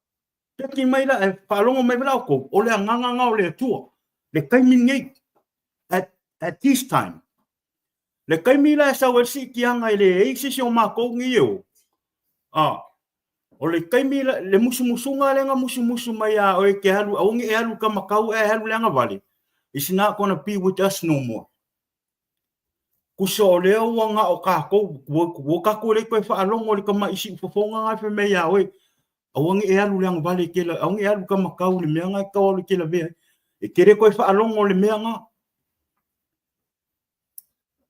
Peki mai la, e faalogo mai la outou, o le agaga lena o le Atua, le taimi lenei, at this time. Le taimi la e sau ai le siitiaga e leai se isi o matou nei e o. A, o le taimi la, le musumusuga lea na musumusu mai iā oe e te alu, aua ne i e alu i ka makau ae alu i le agavale, it's not gonna be with us no more. Kusa o lea ua na o kākou, ua kākou le koe whaalogo le kama isi ufofoga ngai wha mea ia oe. Aua nge e alu le agavale i kela, aua nge e alu ka makau le mea ngai kau alu i kela vea. E te le koe whaalogo le mea ngā.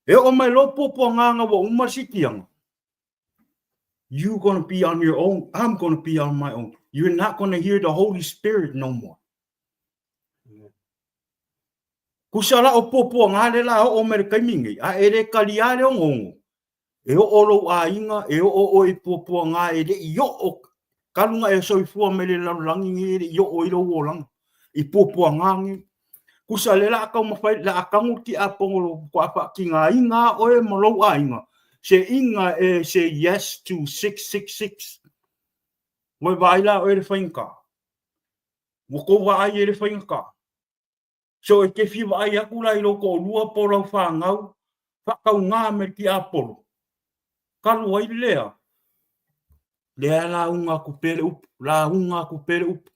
E o mai lo puapua ngā ngā ua uma sitianga. You gonna be on your own. I'm gonna be on my own. You're not gonna hear the Holy Spirit no more. Kusa la o puapua ngā le la o mai le kaimi nei. A e le kali a le ongongo. E oo lou aiga, e oo oe i puapuaga e le i oo, talu ona e soifua mai le lalolagi nei e le i oo i lou olaga, i puapuaga nei. Kusa le la taumafai, la a tagu le tiapono faatoa faatigaina lava oe ma lou aiga, se iga e say yes to 666. Ua e vaai la oe i le faigata? Ua tou vaai i le faigata? So e te fia vaai atu la i lou toalua po o lau fanau faatauga me le tiapolo, talu ai lea, lea lauga atu pea le upu, lauga atu pea le upu.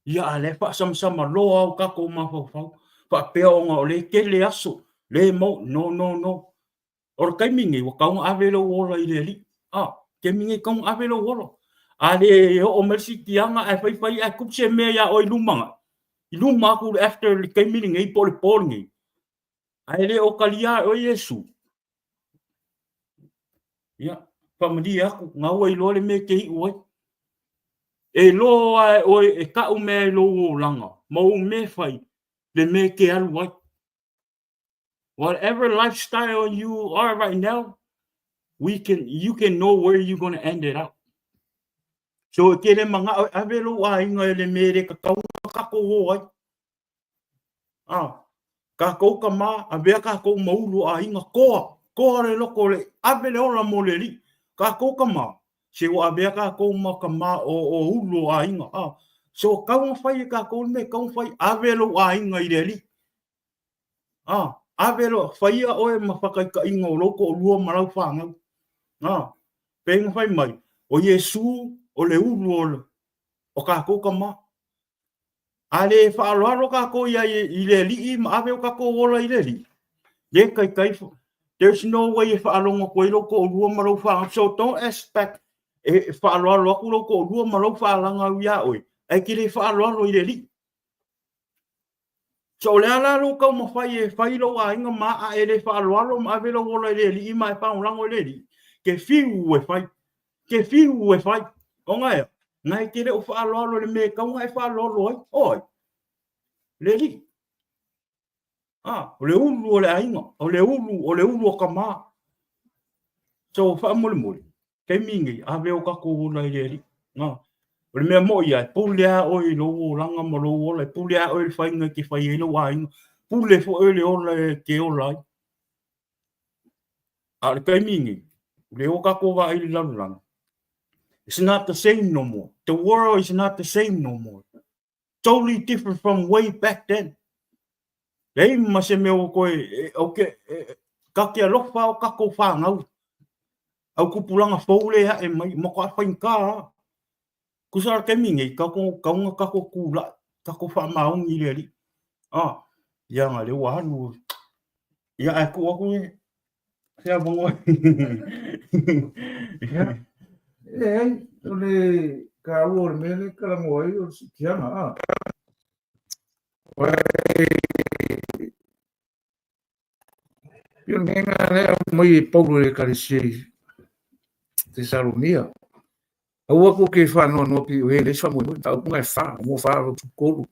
Ia a lea faasamasama loa au tatou mafaufau, faapea ona o lea e tele aso, le mo, no, no, no. O le taimi nei, ua tatau ona ave lou ola i le Alii. A, taimi nei, tatau ona ave lou ola. A le oo mai le siitiaga ae faifai ae tupu se mea iā oe i luma agai, i luma atu after le taimi lenei po o le po lenei, ae le o talia e oe Iesu. Ia, faamalie atu, na ua iloa le mea e te iu ai. E loa e oe e tau mea i lou olaga ma ou mea fai le mea e te alu ai. Whatever lifestyle you are right now, we can you can know where you gonna end it up. So e tele mangao e ave lou aiga e le mea e le tatau ona tatou o ai. Ah, tatou tama, avea tatou ma ulu o aiga, toa, toa le loko le ave le ola mo le alii. Tatou tama, se ua avea tatou ma tama o, o ulu o aiga. Ah, so tau ona fai e tatou le mea e tatau ona fai, ave lou aiga i le alii. A, ave loa, faia oe ma whakaitainga o lou toalua ma lau whanau. A, pei ona fai mai, o Iesu o le ulu o, o kākou tama. A le faaaloalo kākou ia i le Alii ma ave o kākou ola i le Alii, le taitai, there's no way e faalogo atu ai lou toalua ma lou whanau. So don't expect e faaaloalo atu lou toalua ma lou whalagau iā oe, ae te le faaaloalo i le Alii. So o le a la lou taumafai e fai lou aiga ma a e le faaaloalo ma ave lou ola i le alii ma e fagolago i le alii, ke fiu e fai, ke fiu e fai. Ona ea, na e te le o faaaloalo i le mea e tatau ona e faaaloalo ai, o ai? Le alii. Ah, o le ulu o le aiga, o le ulu, o le ulu o tama. So faamolemole, taimi nei, ave o tatou ola i le Alii. Na, o le mea moi ia, e pule a oe i lou olaga ma lou ola, e pule a oe i le faiga e te fai ai lou aiga, pule foi le ola e te ola ai. A o le taimi nei, le o tatou vaai i le lalolagi, it's not the same no more. The world is not the same no more. Totally different from way back then. Leai ma se mea ua toe, e, ke, e, ka te alofa o tatou whanau. Au kupulanga fou le ae mai, ma koa whainga a. Kusa la taimi nei, kako, kaunga kako kula, kako whaamaongi le ali. Ah, ia nga le ua alu. Ia ae ku aku e, se avanoa. Ia, leai, o le taua o le mea lea e talanoa ai o le siitiaga, a. Pei o le mea lena lea e aumai e Paulo i le Ekalesia i Tesalonia. Aua kou te faanoanoa pei o e leai se faamoemoe, mataupu na e fa, mo fa lotu tolu.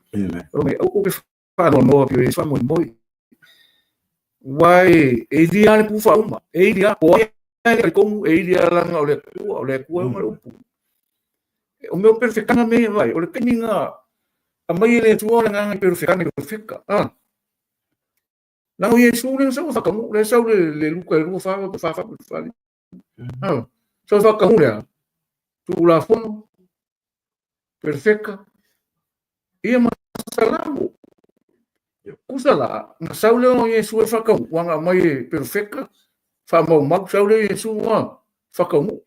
Aua kou te faanoanoa pei o e leai se faamoemoe. Aua e ili lava le pufa uma, e ili lava, po ai e le talitonu, e ili lava leaga o le Atua, o le Atua e uma le upu. O mea o perofekana mea ia vai, o le taimi na aumai e le Atua le agaga i perofekana i perofeka. Ah. Leaga o Iesu lea na sau e faataunuu, lea sau le, le Luka e 2 4 4 4 4. Ah. Sau e faataunuu lea, Tulafono, perfeka, ia ma Salamo. Kusa la, na sau lea o Iesu e whakaunuu, ua na aumai e perfeka, whaamaumau, sau lea o Iesu ua whakaunuu,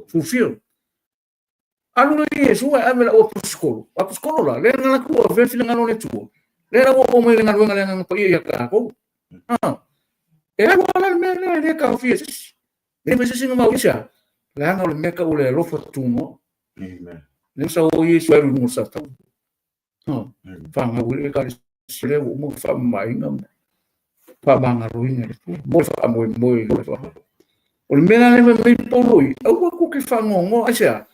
fulfill. Alu lea Iesu e ave lau aposikolo, aposikolo la, lea na latou avea finagalo o le Atua, lea la ua oo mai le galuega a le Agaga Paia ia tatou. Ah. E alu ala le mea lea e le taofia e se isi. E le mafai e se isi ona mau i se a? Leaga o le mea tau o le alofa tunoa. Amen. Lea sa o Iesu e alu i luga o le satau. Fanau ai le Ekalesia lea ua uma ona faamamaina ma faamagaloina e le Atua mo le faamoemoe i le faa. O le mea la lea fai mai Paulo i, aua kou te faanoanoa, aisea?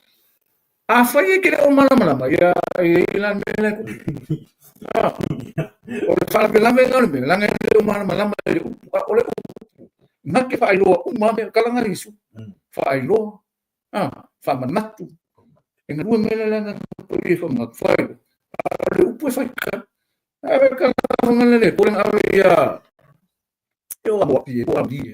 Afai e te le o malamalama, ia e i ai la le mea lea e tupu. O le faalavelave lena o le mea, leaga e le o malamalama i le upu, a o le upu, na te faailoa uma mea, tala na Iesu, faailoa, faamanatu, e galue mai le Agaga Paia e faamanatu, faailoa, a o le upu e faitau. Ave ka fanga le ko ave ia e o amo e o ami.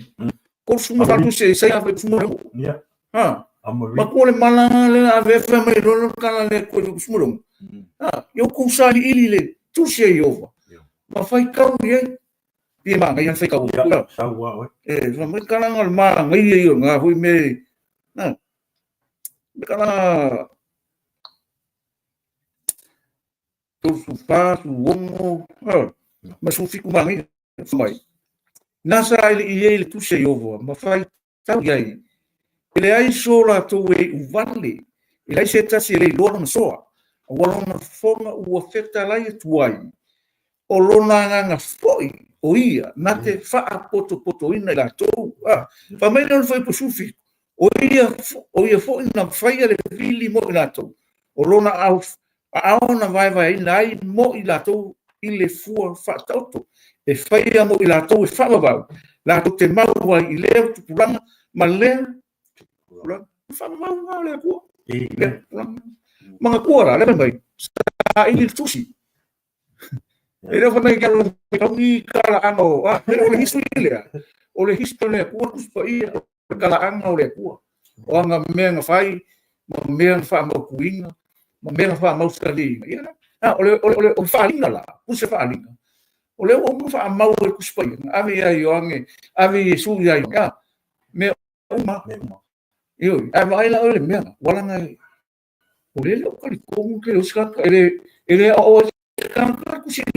Ko suma fa tu se sai ave suma lo. Yeah. Ha. Amari. Ma ko le mala le ave fa mai lo lo kala le ko suma lo. Ha, yo ku sa ili le tu se Yehova. Ma faitau ye Ia māngai ana whaikau o kura. Sau a oe. E, fa mai karanga o le māngai ia i o ngā hui me, na, me karanga 34, 36, ha, ma 17 māngai, fa mai. Nā sa i le i ei le tusi a Iova, ma whai tau i ai, e leai so latou e iuvale, e leai se tasi e le iloa lona soa, a ua lona fofoga ua fetalai atu ai, o lona agaga foi o ia na te faapotopotoina i latou. A, fai mai lea o le fuaiupu 17, o ia foi na faia le vili mo i latou, o lona aao na vaevaeina ai mo i latou i le fua faataoto, e faia mo i latou e faavavau, latou te mau ai i lea tupulaga ma lea tupulaga. Faavavau lena o le Atua. Lea tupulaga. Manatua la, lea fai mai, saili le tusi. E le o fai mai ke alo faitau ni talaaga o, a, o le history lea, o le history o le Atua, Tusi Paia, o le talaaga o le Atua. O ana mea na fai, ma mea na faamautuina, ma mea na faamausaliina. Ia, a, o le, o le, o le, o le faaaliga la, puse faaaliga. O lea ua uma ona faamau e le Tusi Paia, na ave ia Ioane, ave Iesu ia Ioane, a, mea uma. Ioe, ae vaai la oe i le mea, ua laga e, o lea e le o talitonu ke osi tagata, e le, e le aoao ai se tagata le tusi lea.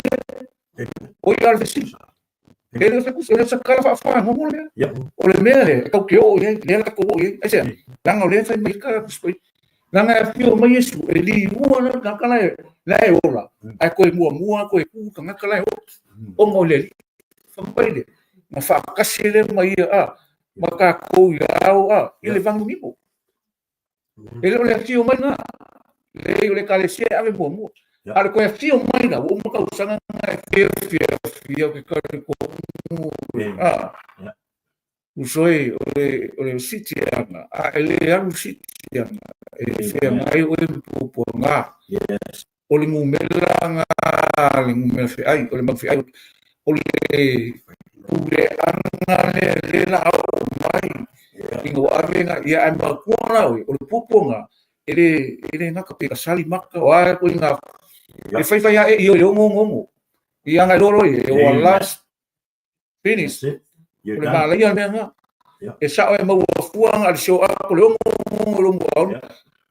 O ia le fesili. E le o se tusi, e le o se tala faafanono le mea. O le mea lea, e tau te oo i ai, lea la tatou oo i ai. Aisea? Leaga o lea e fai mai ai ka tusi paia. Leaga e afio mai Iesu, e liua le tagata la e, la e ola, ae toe muamua toe tu le tagata la e ola. Ona o le Alii. Fai mai lea, na faatasi lea ma ia, a, ma tatou i ao, a, i le vanimonimo. E le o le afio mai lena. Leai, o le Ekalesia e ave muamua. A o le toe afio mai la, ua uma tausaga na e fia fia fia o ke talitonu. A, uso e, o le, o le sitiaga, a e le alu sitiaga, e feagai oe ma puapuaga. O le numera na, le numera feai, o le mau feai, o le puleaga lea lea la a oo mai ina ua ave na, ia ae manatua la oe, o le puapuaga, e le, e le gata pe kasali maka, o a koe ngā, e whaiwhai ae i o i ongo ongo ongo. I anga i loro i, e o last finish. That's it. You're O le done. malaia mea ngā. E sao e maua fua ngā le show up o le ongo ongo ongo ongo.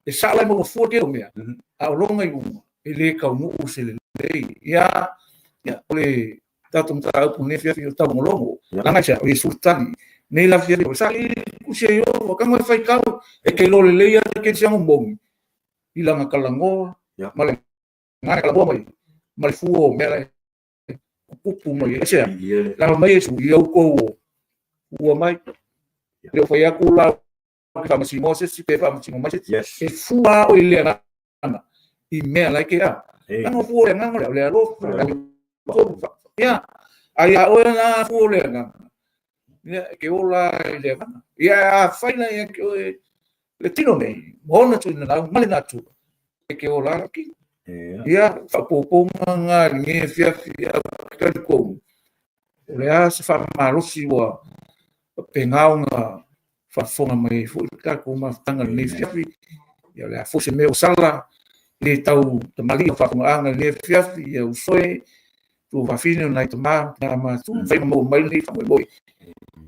E sao e maua fua te o mea. A o longa i uma, e le kaunuu se lelei. Ia, ia, o le tatou mataupu nei afiafi o taugolongo. Langa i sea, o Iesu tali. Nei la afiafi, o sa i kusi e Iowa, ka ngoe whai kau, e ke lo lelei a ke siango mongi. I langa kalangoa, ma le ngana kalangoa mai, ma le fua o mea lai, kupu mai, e sea, langa mai Iesu, i au kou o, ua mai, le o whai aku la, ke whamasino se si, pe whamasino mai se, e fua o i le agaga, i mea lai ke a. Langa fua o le agaga o le alofa, o le alofa. Ia, ai a oe na fua o le agaga, ia, ke ola i le agaga. Ia, a whai la ia ke oe, le tino nei, ma ona tuina lau, ma le natura, e ke ola la ki. Ia, whaapōpōnga ngā nge fiafi a ke talikou. O le a se whaamalosi ua pengaonga faafofoga mai ai foi le tatou mafutaga i lenei afiafi. Ia o le a foi se mea ua sala i le tau tamalii o faafofogaaga i lenei afiafi, ia usoe tuafafine o nai tama ma matua, fai ma maua mai lenei faamoemoe.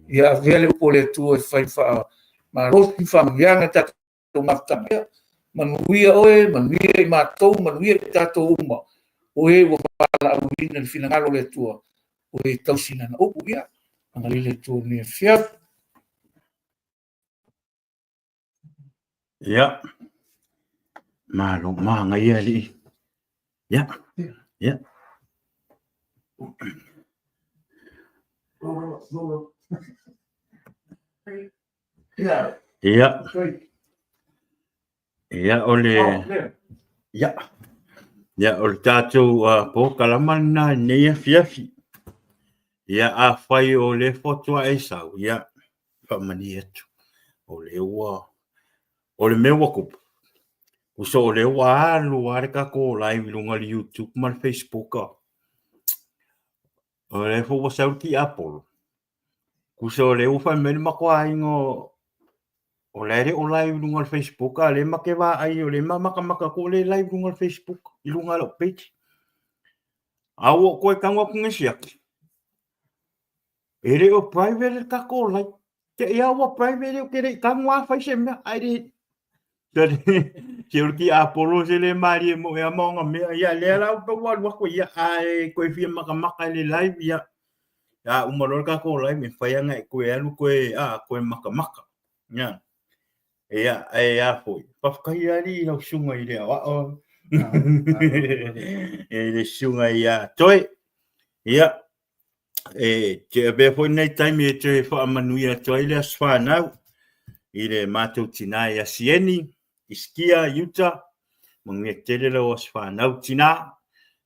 Ia avea le upu a le Atua e fai faamalosi faamanuiaga i le tatou mafutaga. Ia manuia oe, manuia i matou, manuia i tatou uma, o e ua valaauina i le finagalo o le Atua, o e tausi lana upu. Ia Agalelei le Atua i lenei afiafi. Ia. Malo manaia alii. Ia. Ia. Ia. Ia o le Ia. Ia o le tatou uh, polokalama lena i lenei afiafi. Ia afai o le faatoa e sau, ia faamalie atu. O le ua o le mea ua tupu, uso o lea ua alu lava le tatou live i luga o le YouTube ma le Facebook. O lea foi ua sau le tiapolo. Tusa o lea ua fai mai le matou aiga o la e le o live i luga o le Facebook, a o lea ma te vaai, o lea ma matamata atu o lea e live i luga o le Facebook, i luga o lau page. A ua ou toe tago atu nei siaki, e le o private le tatou live. Te i a ua private ou te le i tago lava fai se mea, ae le Se o le tiapolo se le malie mo ea ma ona mea. Ia lea la ua alu atu ia, ae toe fia matamata i le live, ia. A uma loa le tatou live, e mafai ona e toe alu toe, a, toe matamata. Ia. Ia, ae a foi. Faafetai alii i lau susuga i le aoao. E le susuga ia Toe. Ia, e te avea foi lenei taimi e toe faamanuia atu ai le aso fanau i le matou tinā ia Sieni, Isikia, Utah. Manuia tele lau aso fanau tinā.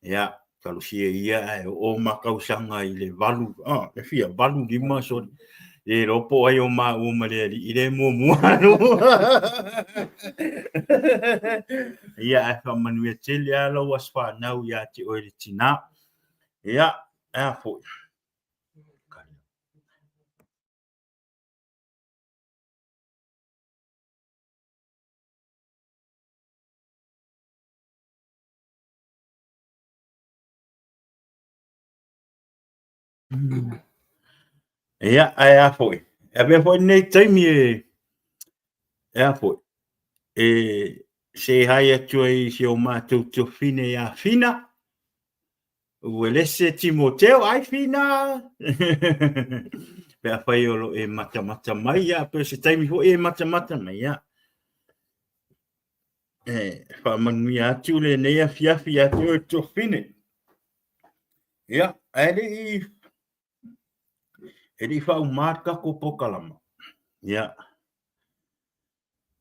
Ia, talosia ia ae oo ma tausaga i le valu, ah, le fia, valu lima, sorry. Le iloa po o ai o maua ma le alii le muamua alu. Ia, ae faamanuia tele lava lau aso fanau ia te oe le tinā. Ia, e a foi. Ia, ae a foi. E avea foi lenei taimi e, e a foi, e say hi atu ai i si o matou tuafafine ia Fina, Uelese Timoteo, ai Fina! Pe afai o lo o e matamata mai, ia, pe o se taimi foi e matamata mai, ia. E faamanuia atu lenei afiafi ia te oe tuafafine. Ia, ae le i e le i faauma le tatou polokalama. Ia,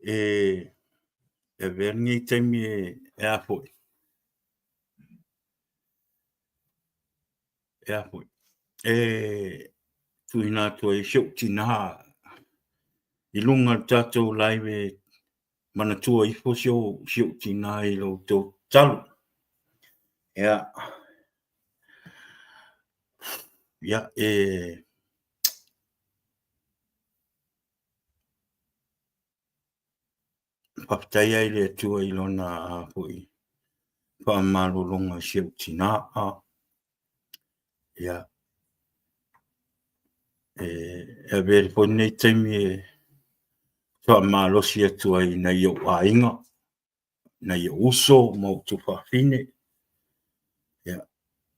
e e avea lenei taimi e e a foi. E a foi. E tuuina atu ai si ou tinā i luga o le tatou live e manatua ifo si ou, si ou tinā i lo outou tatalo. Ia, ia, e faafetai ai le Atua i lona foi faamalologa i si ou tinā. Ia, e avea foi lenei taimi e faamalosi atu ai i nai ou aiga, nai ou uso ma ou tuafafine, ia,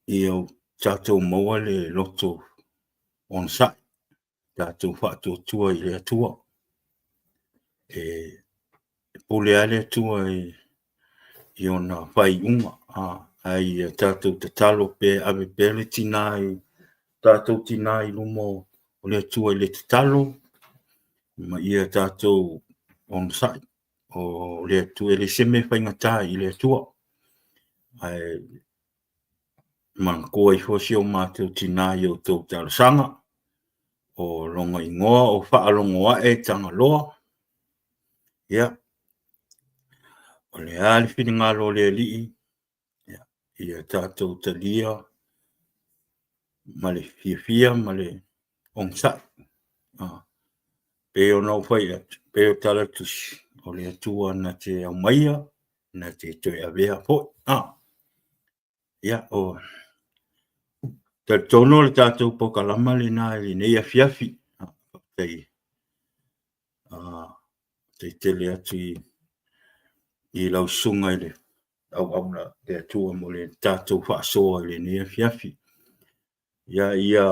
ia o tatou maua le loto onosai, tatou faatuatua i le Atua. E pule lava le Atua i ona faaiuga, ae ia tatou tatalo pea, ave pea le tinā i tatou tinā i luma o le Atua i le tatalo, ma ia tatou onosai. O le Atua, e leai se mea e faigata i le Atua, ae manatua ifo si o matou tinā i a outou talosaga, o lona igoa o Faalogoae Tagaloa. Ia, o le a le finagalo o le Alii, ia, ia tatou talia ma le fiafia ma le onosai. Ah, pei ona ou fai atu, pei o tala o le tusi, o le Atua na te aumaia, na te toe avea foi. Ah, ia, o talitonu o le tatou polokalama lena i lenei afiafi. Ah, faafetai, ah, faafetai tele atu i, i lau susuga i le auauna le Atua mo le tatou faasoa i lenei afiafi. Ia, ia.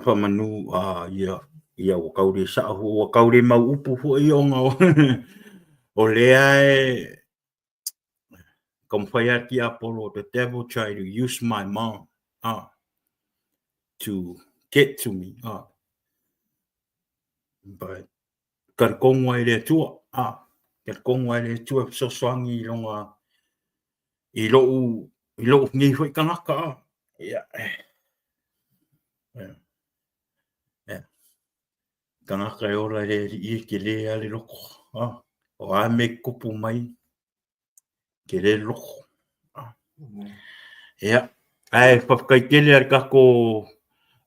Faamanu ia, ia ua tau le sao foi, ua tau le mau upu foi ona o lea e taumafai lava le tiapolo, the devil try to use my mom to get to me but talitonu lava i le Atua, talitonu lava i le Atua e fesoasoani i lona i lou i lou nei foi tagata a ia ia tagata e ola i le alii e tele lava le loto a o a mea e tutupu mai tele le loto ia ae faafetai tele lava i le tatou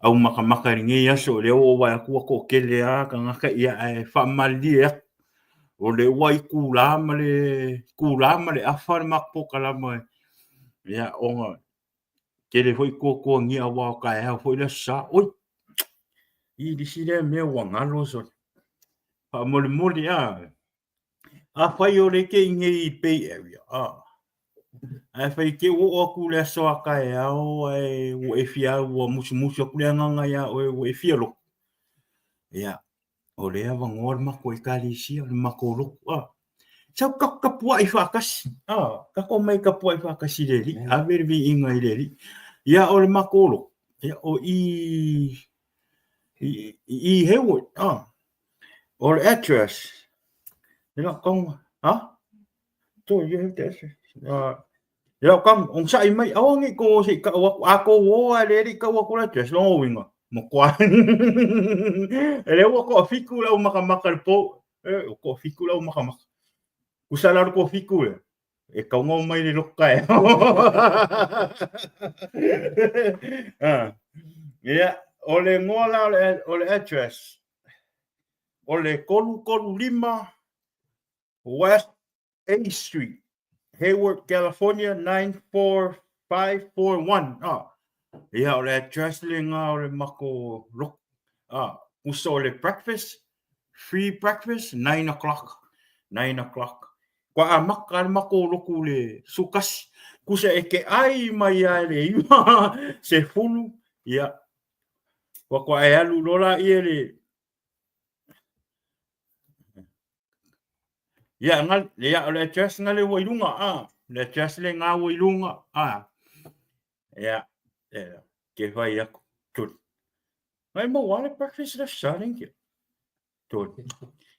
au makamaka i lenei aso o lea ua ou vaai atu ua toatele lava tagata ia ae faamalilie atu o le ua itula ma le itula ma le afa le matou polokalama ia ona tele foi tuatuagia aua o taeao foi le aso Sa. Oi, i le isi lea mea ua galo sole. Faamolemole a, afai o lea e te i nei i Bay Area, a, ae fai te ua oo atu le aso a taeao ae ua e fia ua musumusu atu le agaga iā oe ua e fia lotu, ia, o lea e avanoa le matou ekalesia, le matou lotu, a. Sau tatou tapuai faatasi, a, tatou omai e tapuai faatasi i le Alii, ave le viiga i le Alii. Ia, o le matou lotu, ia, o i, i, i Hayward, a. O le address, e lau tago, ha? So you have the address. E lau tago, onosai mai, aua ne i tou o se i tau atu, a tou o lava e le i tau atu le address, lona uiga, matua. E lea ua toafitu le au makamaka i le po, e, ua toafitu le au makamaka. Tusa la o le toafitu lea, e tatau ona omai i le lotu taeao. Ah. Ia, o le igoa la o le address, o le 335 West A Street, Hayward, California 94541. Ah. Ia, o le address lena o le matou lotu. Ah, tusa o le breakfast, free breakfast, 9 o'clock. 9 o'clock. Kua amata le matou lotu i le 11. Tusa e te ai mai lava i le 9, 10, ia, faatoa e alu loa laia le Ia, nga, ia, o le address nga le ua i luga, a. Le address le nga ua i luga, a. Ia, ia, ke whai aku, tuli. Ngai mau a le breakfast le sa leng ke. Tuli.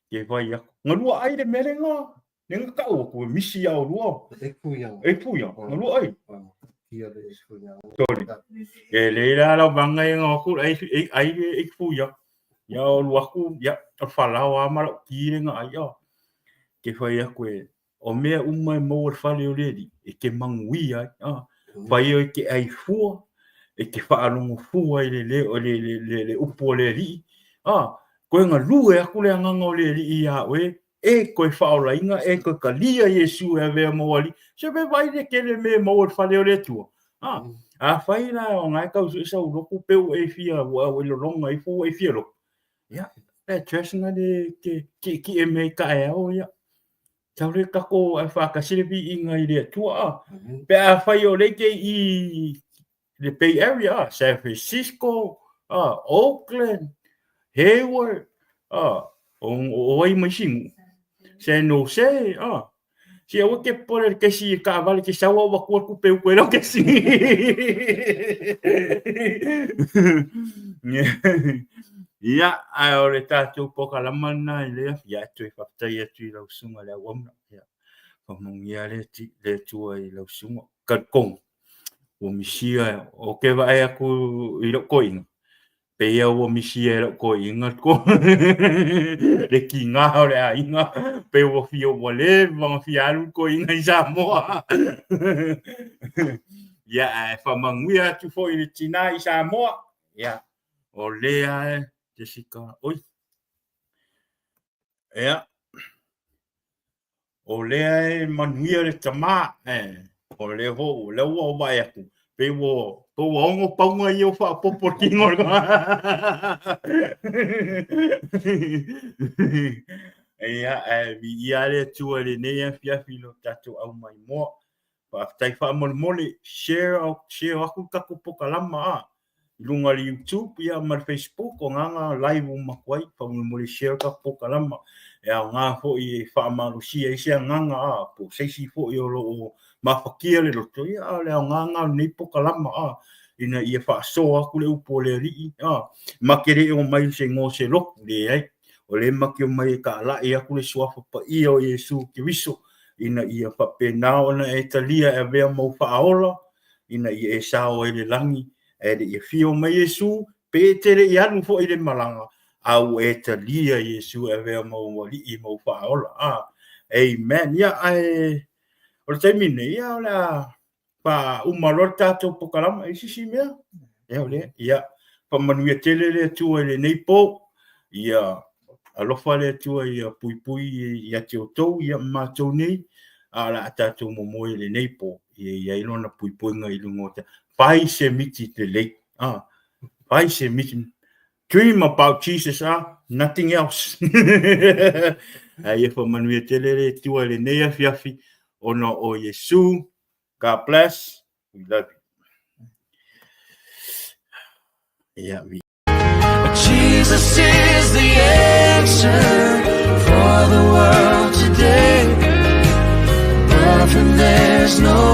Ke whai aku. Nga lua ai le mea le nga. Le nga kau aku e misi au lua. E puia. E puia. Nga lua ai. Ia le e puia. Tuli. E le la lau vanga e nga aku ai ai e puia. Ia o lu aku, ia, o whalao a mara o ki le nga ai a. Ke whai aku e, o mea uma e maua le fale o le alii, e te manuia ai, a. Whai o e te ai fua, e te whaalongo fua i le leo, le, le, le, le upu o le alii, a. Koe galue aku le agaga o le alii iā oe, e koe faaolaina, e koe kalia Iesu e avea mo alii. Se me vai le tele me e maua i le fale o le Atua. A, afai la o nga e tau sue sau lotu pe ua e fia, ua e lolonga ifo ua e fia lotu. Ia, le address nga le ke kiekie mea i taeao ia. Tau le takou ae faatasi le viiga i le Atua a. Pe afai o lea e te i le Bay Area a, San Francisco, a, Oakland, Hayward, a, o ai ma isi nuu, San Jose, a. Si aua ke popole le kesi i kaavale ke sau au avatua le tupe utu ai lau kesi. Ia, ae o le tatou polokalama lena i le afi, ia e toe faafetai atu i lau susuga i le auauna. Ia, faamanuia le Atua i lau susuga. Talitonu, ua misia, ou te vaai atu i lou toeaina, Pei ua misia e lau toeaina le tiga o le aiga, pei ua fia ua leva ona fia alu le toeaina i Samoa. Ia, ae faamanuia atu foi i le tina i Samoa. Ia, o lea e Jessica, oi. Ia, o lea e manuia le tama, e, o lea foi, o lea ua vaai atu, pei ua, pei ua ono pauga ia o faaopoopo le tino o le Ia, ae viia le Atua i lenei afiafi i lo tatou aumaimoa. Faafetai faamolemole, share, share aku le tatou polokalama a. i luga o le YouTube ia ma le Facebook, o agaga live uma atu ai, faamolemole share ka polokalama e aoga foi e faamalosia ai se agaga a po o se isi foi o lo o mafatia le loto, ia a o le aoga lena o lenei polokalama a ina ia faasoa atu le upu o le Alii a ma te le omai i se igoa o se lotu, leai, o lea ma te omai e taalai atu le suafa paia o Iesu Keriso ina ia faapena ona e talia e avea ma ou faaola ina ia e sao ai i le lagi, ae le i afio mai Iesu, pe e te le i alu foi i le malaga, a ua e talia Iesu e avea ma ou alii ma ou faaola. A, amen. Ia, ae o le taimi nei, ia, o le a faauma loa le tatou polokalama i se isi mea. Ia, o lea, ia, faamanuia tele le Atua i lenei po. Ia, alofa le Atua ia puipui ia te outou, ia ma matou nei, a o le a tatou momoe i lenei po, ia i ai lona puipuiga i luga o te fai se miti lelei. Ah, fai se miti. Dream about Jesus, ah, nothing else. Ae ia faamanuia tele le Atua i lenei afiafi ona o Iesu. God bless. We love you. Yeah, we Jesus is the answer for the world today. Above him there's no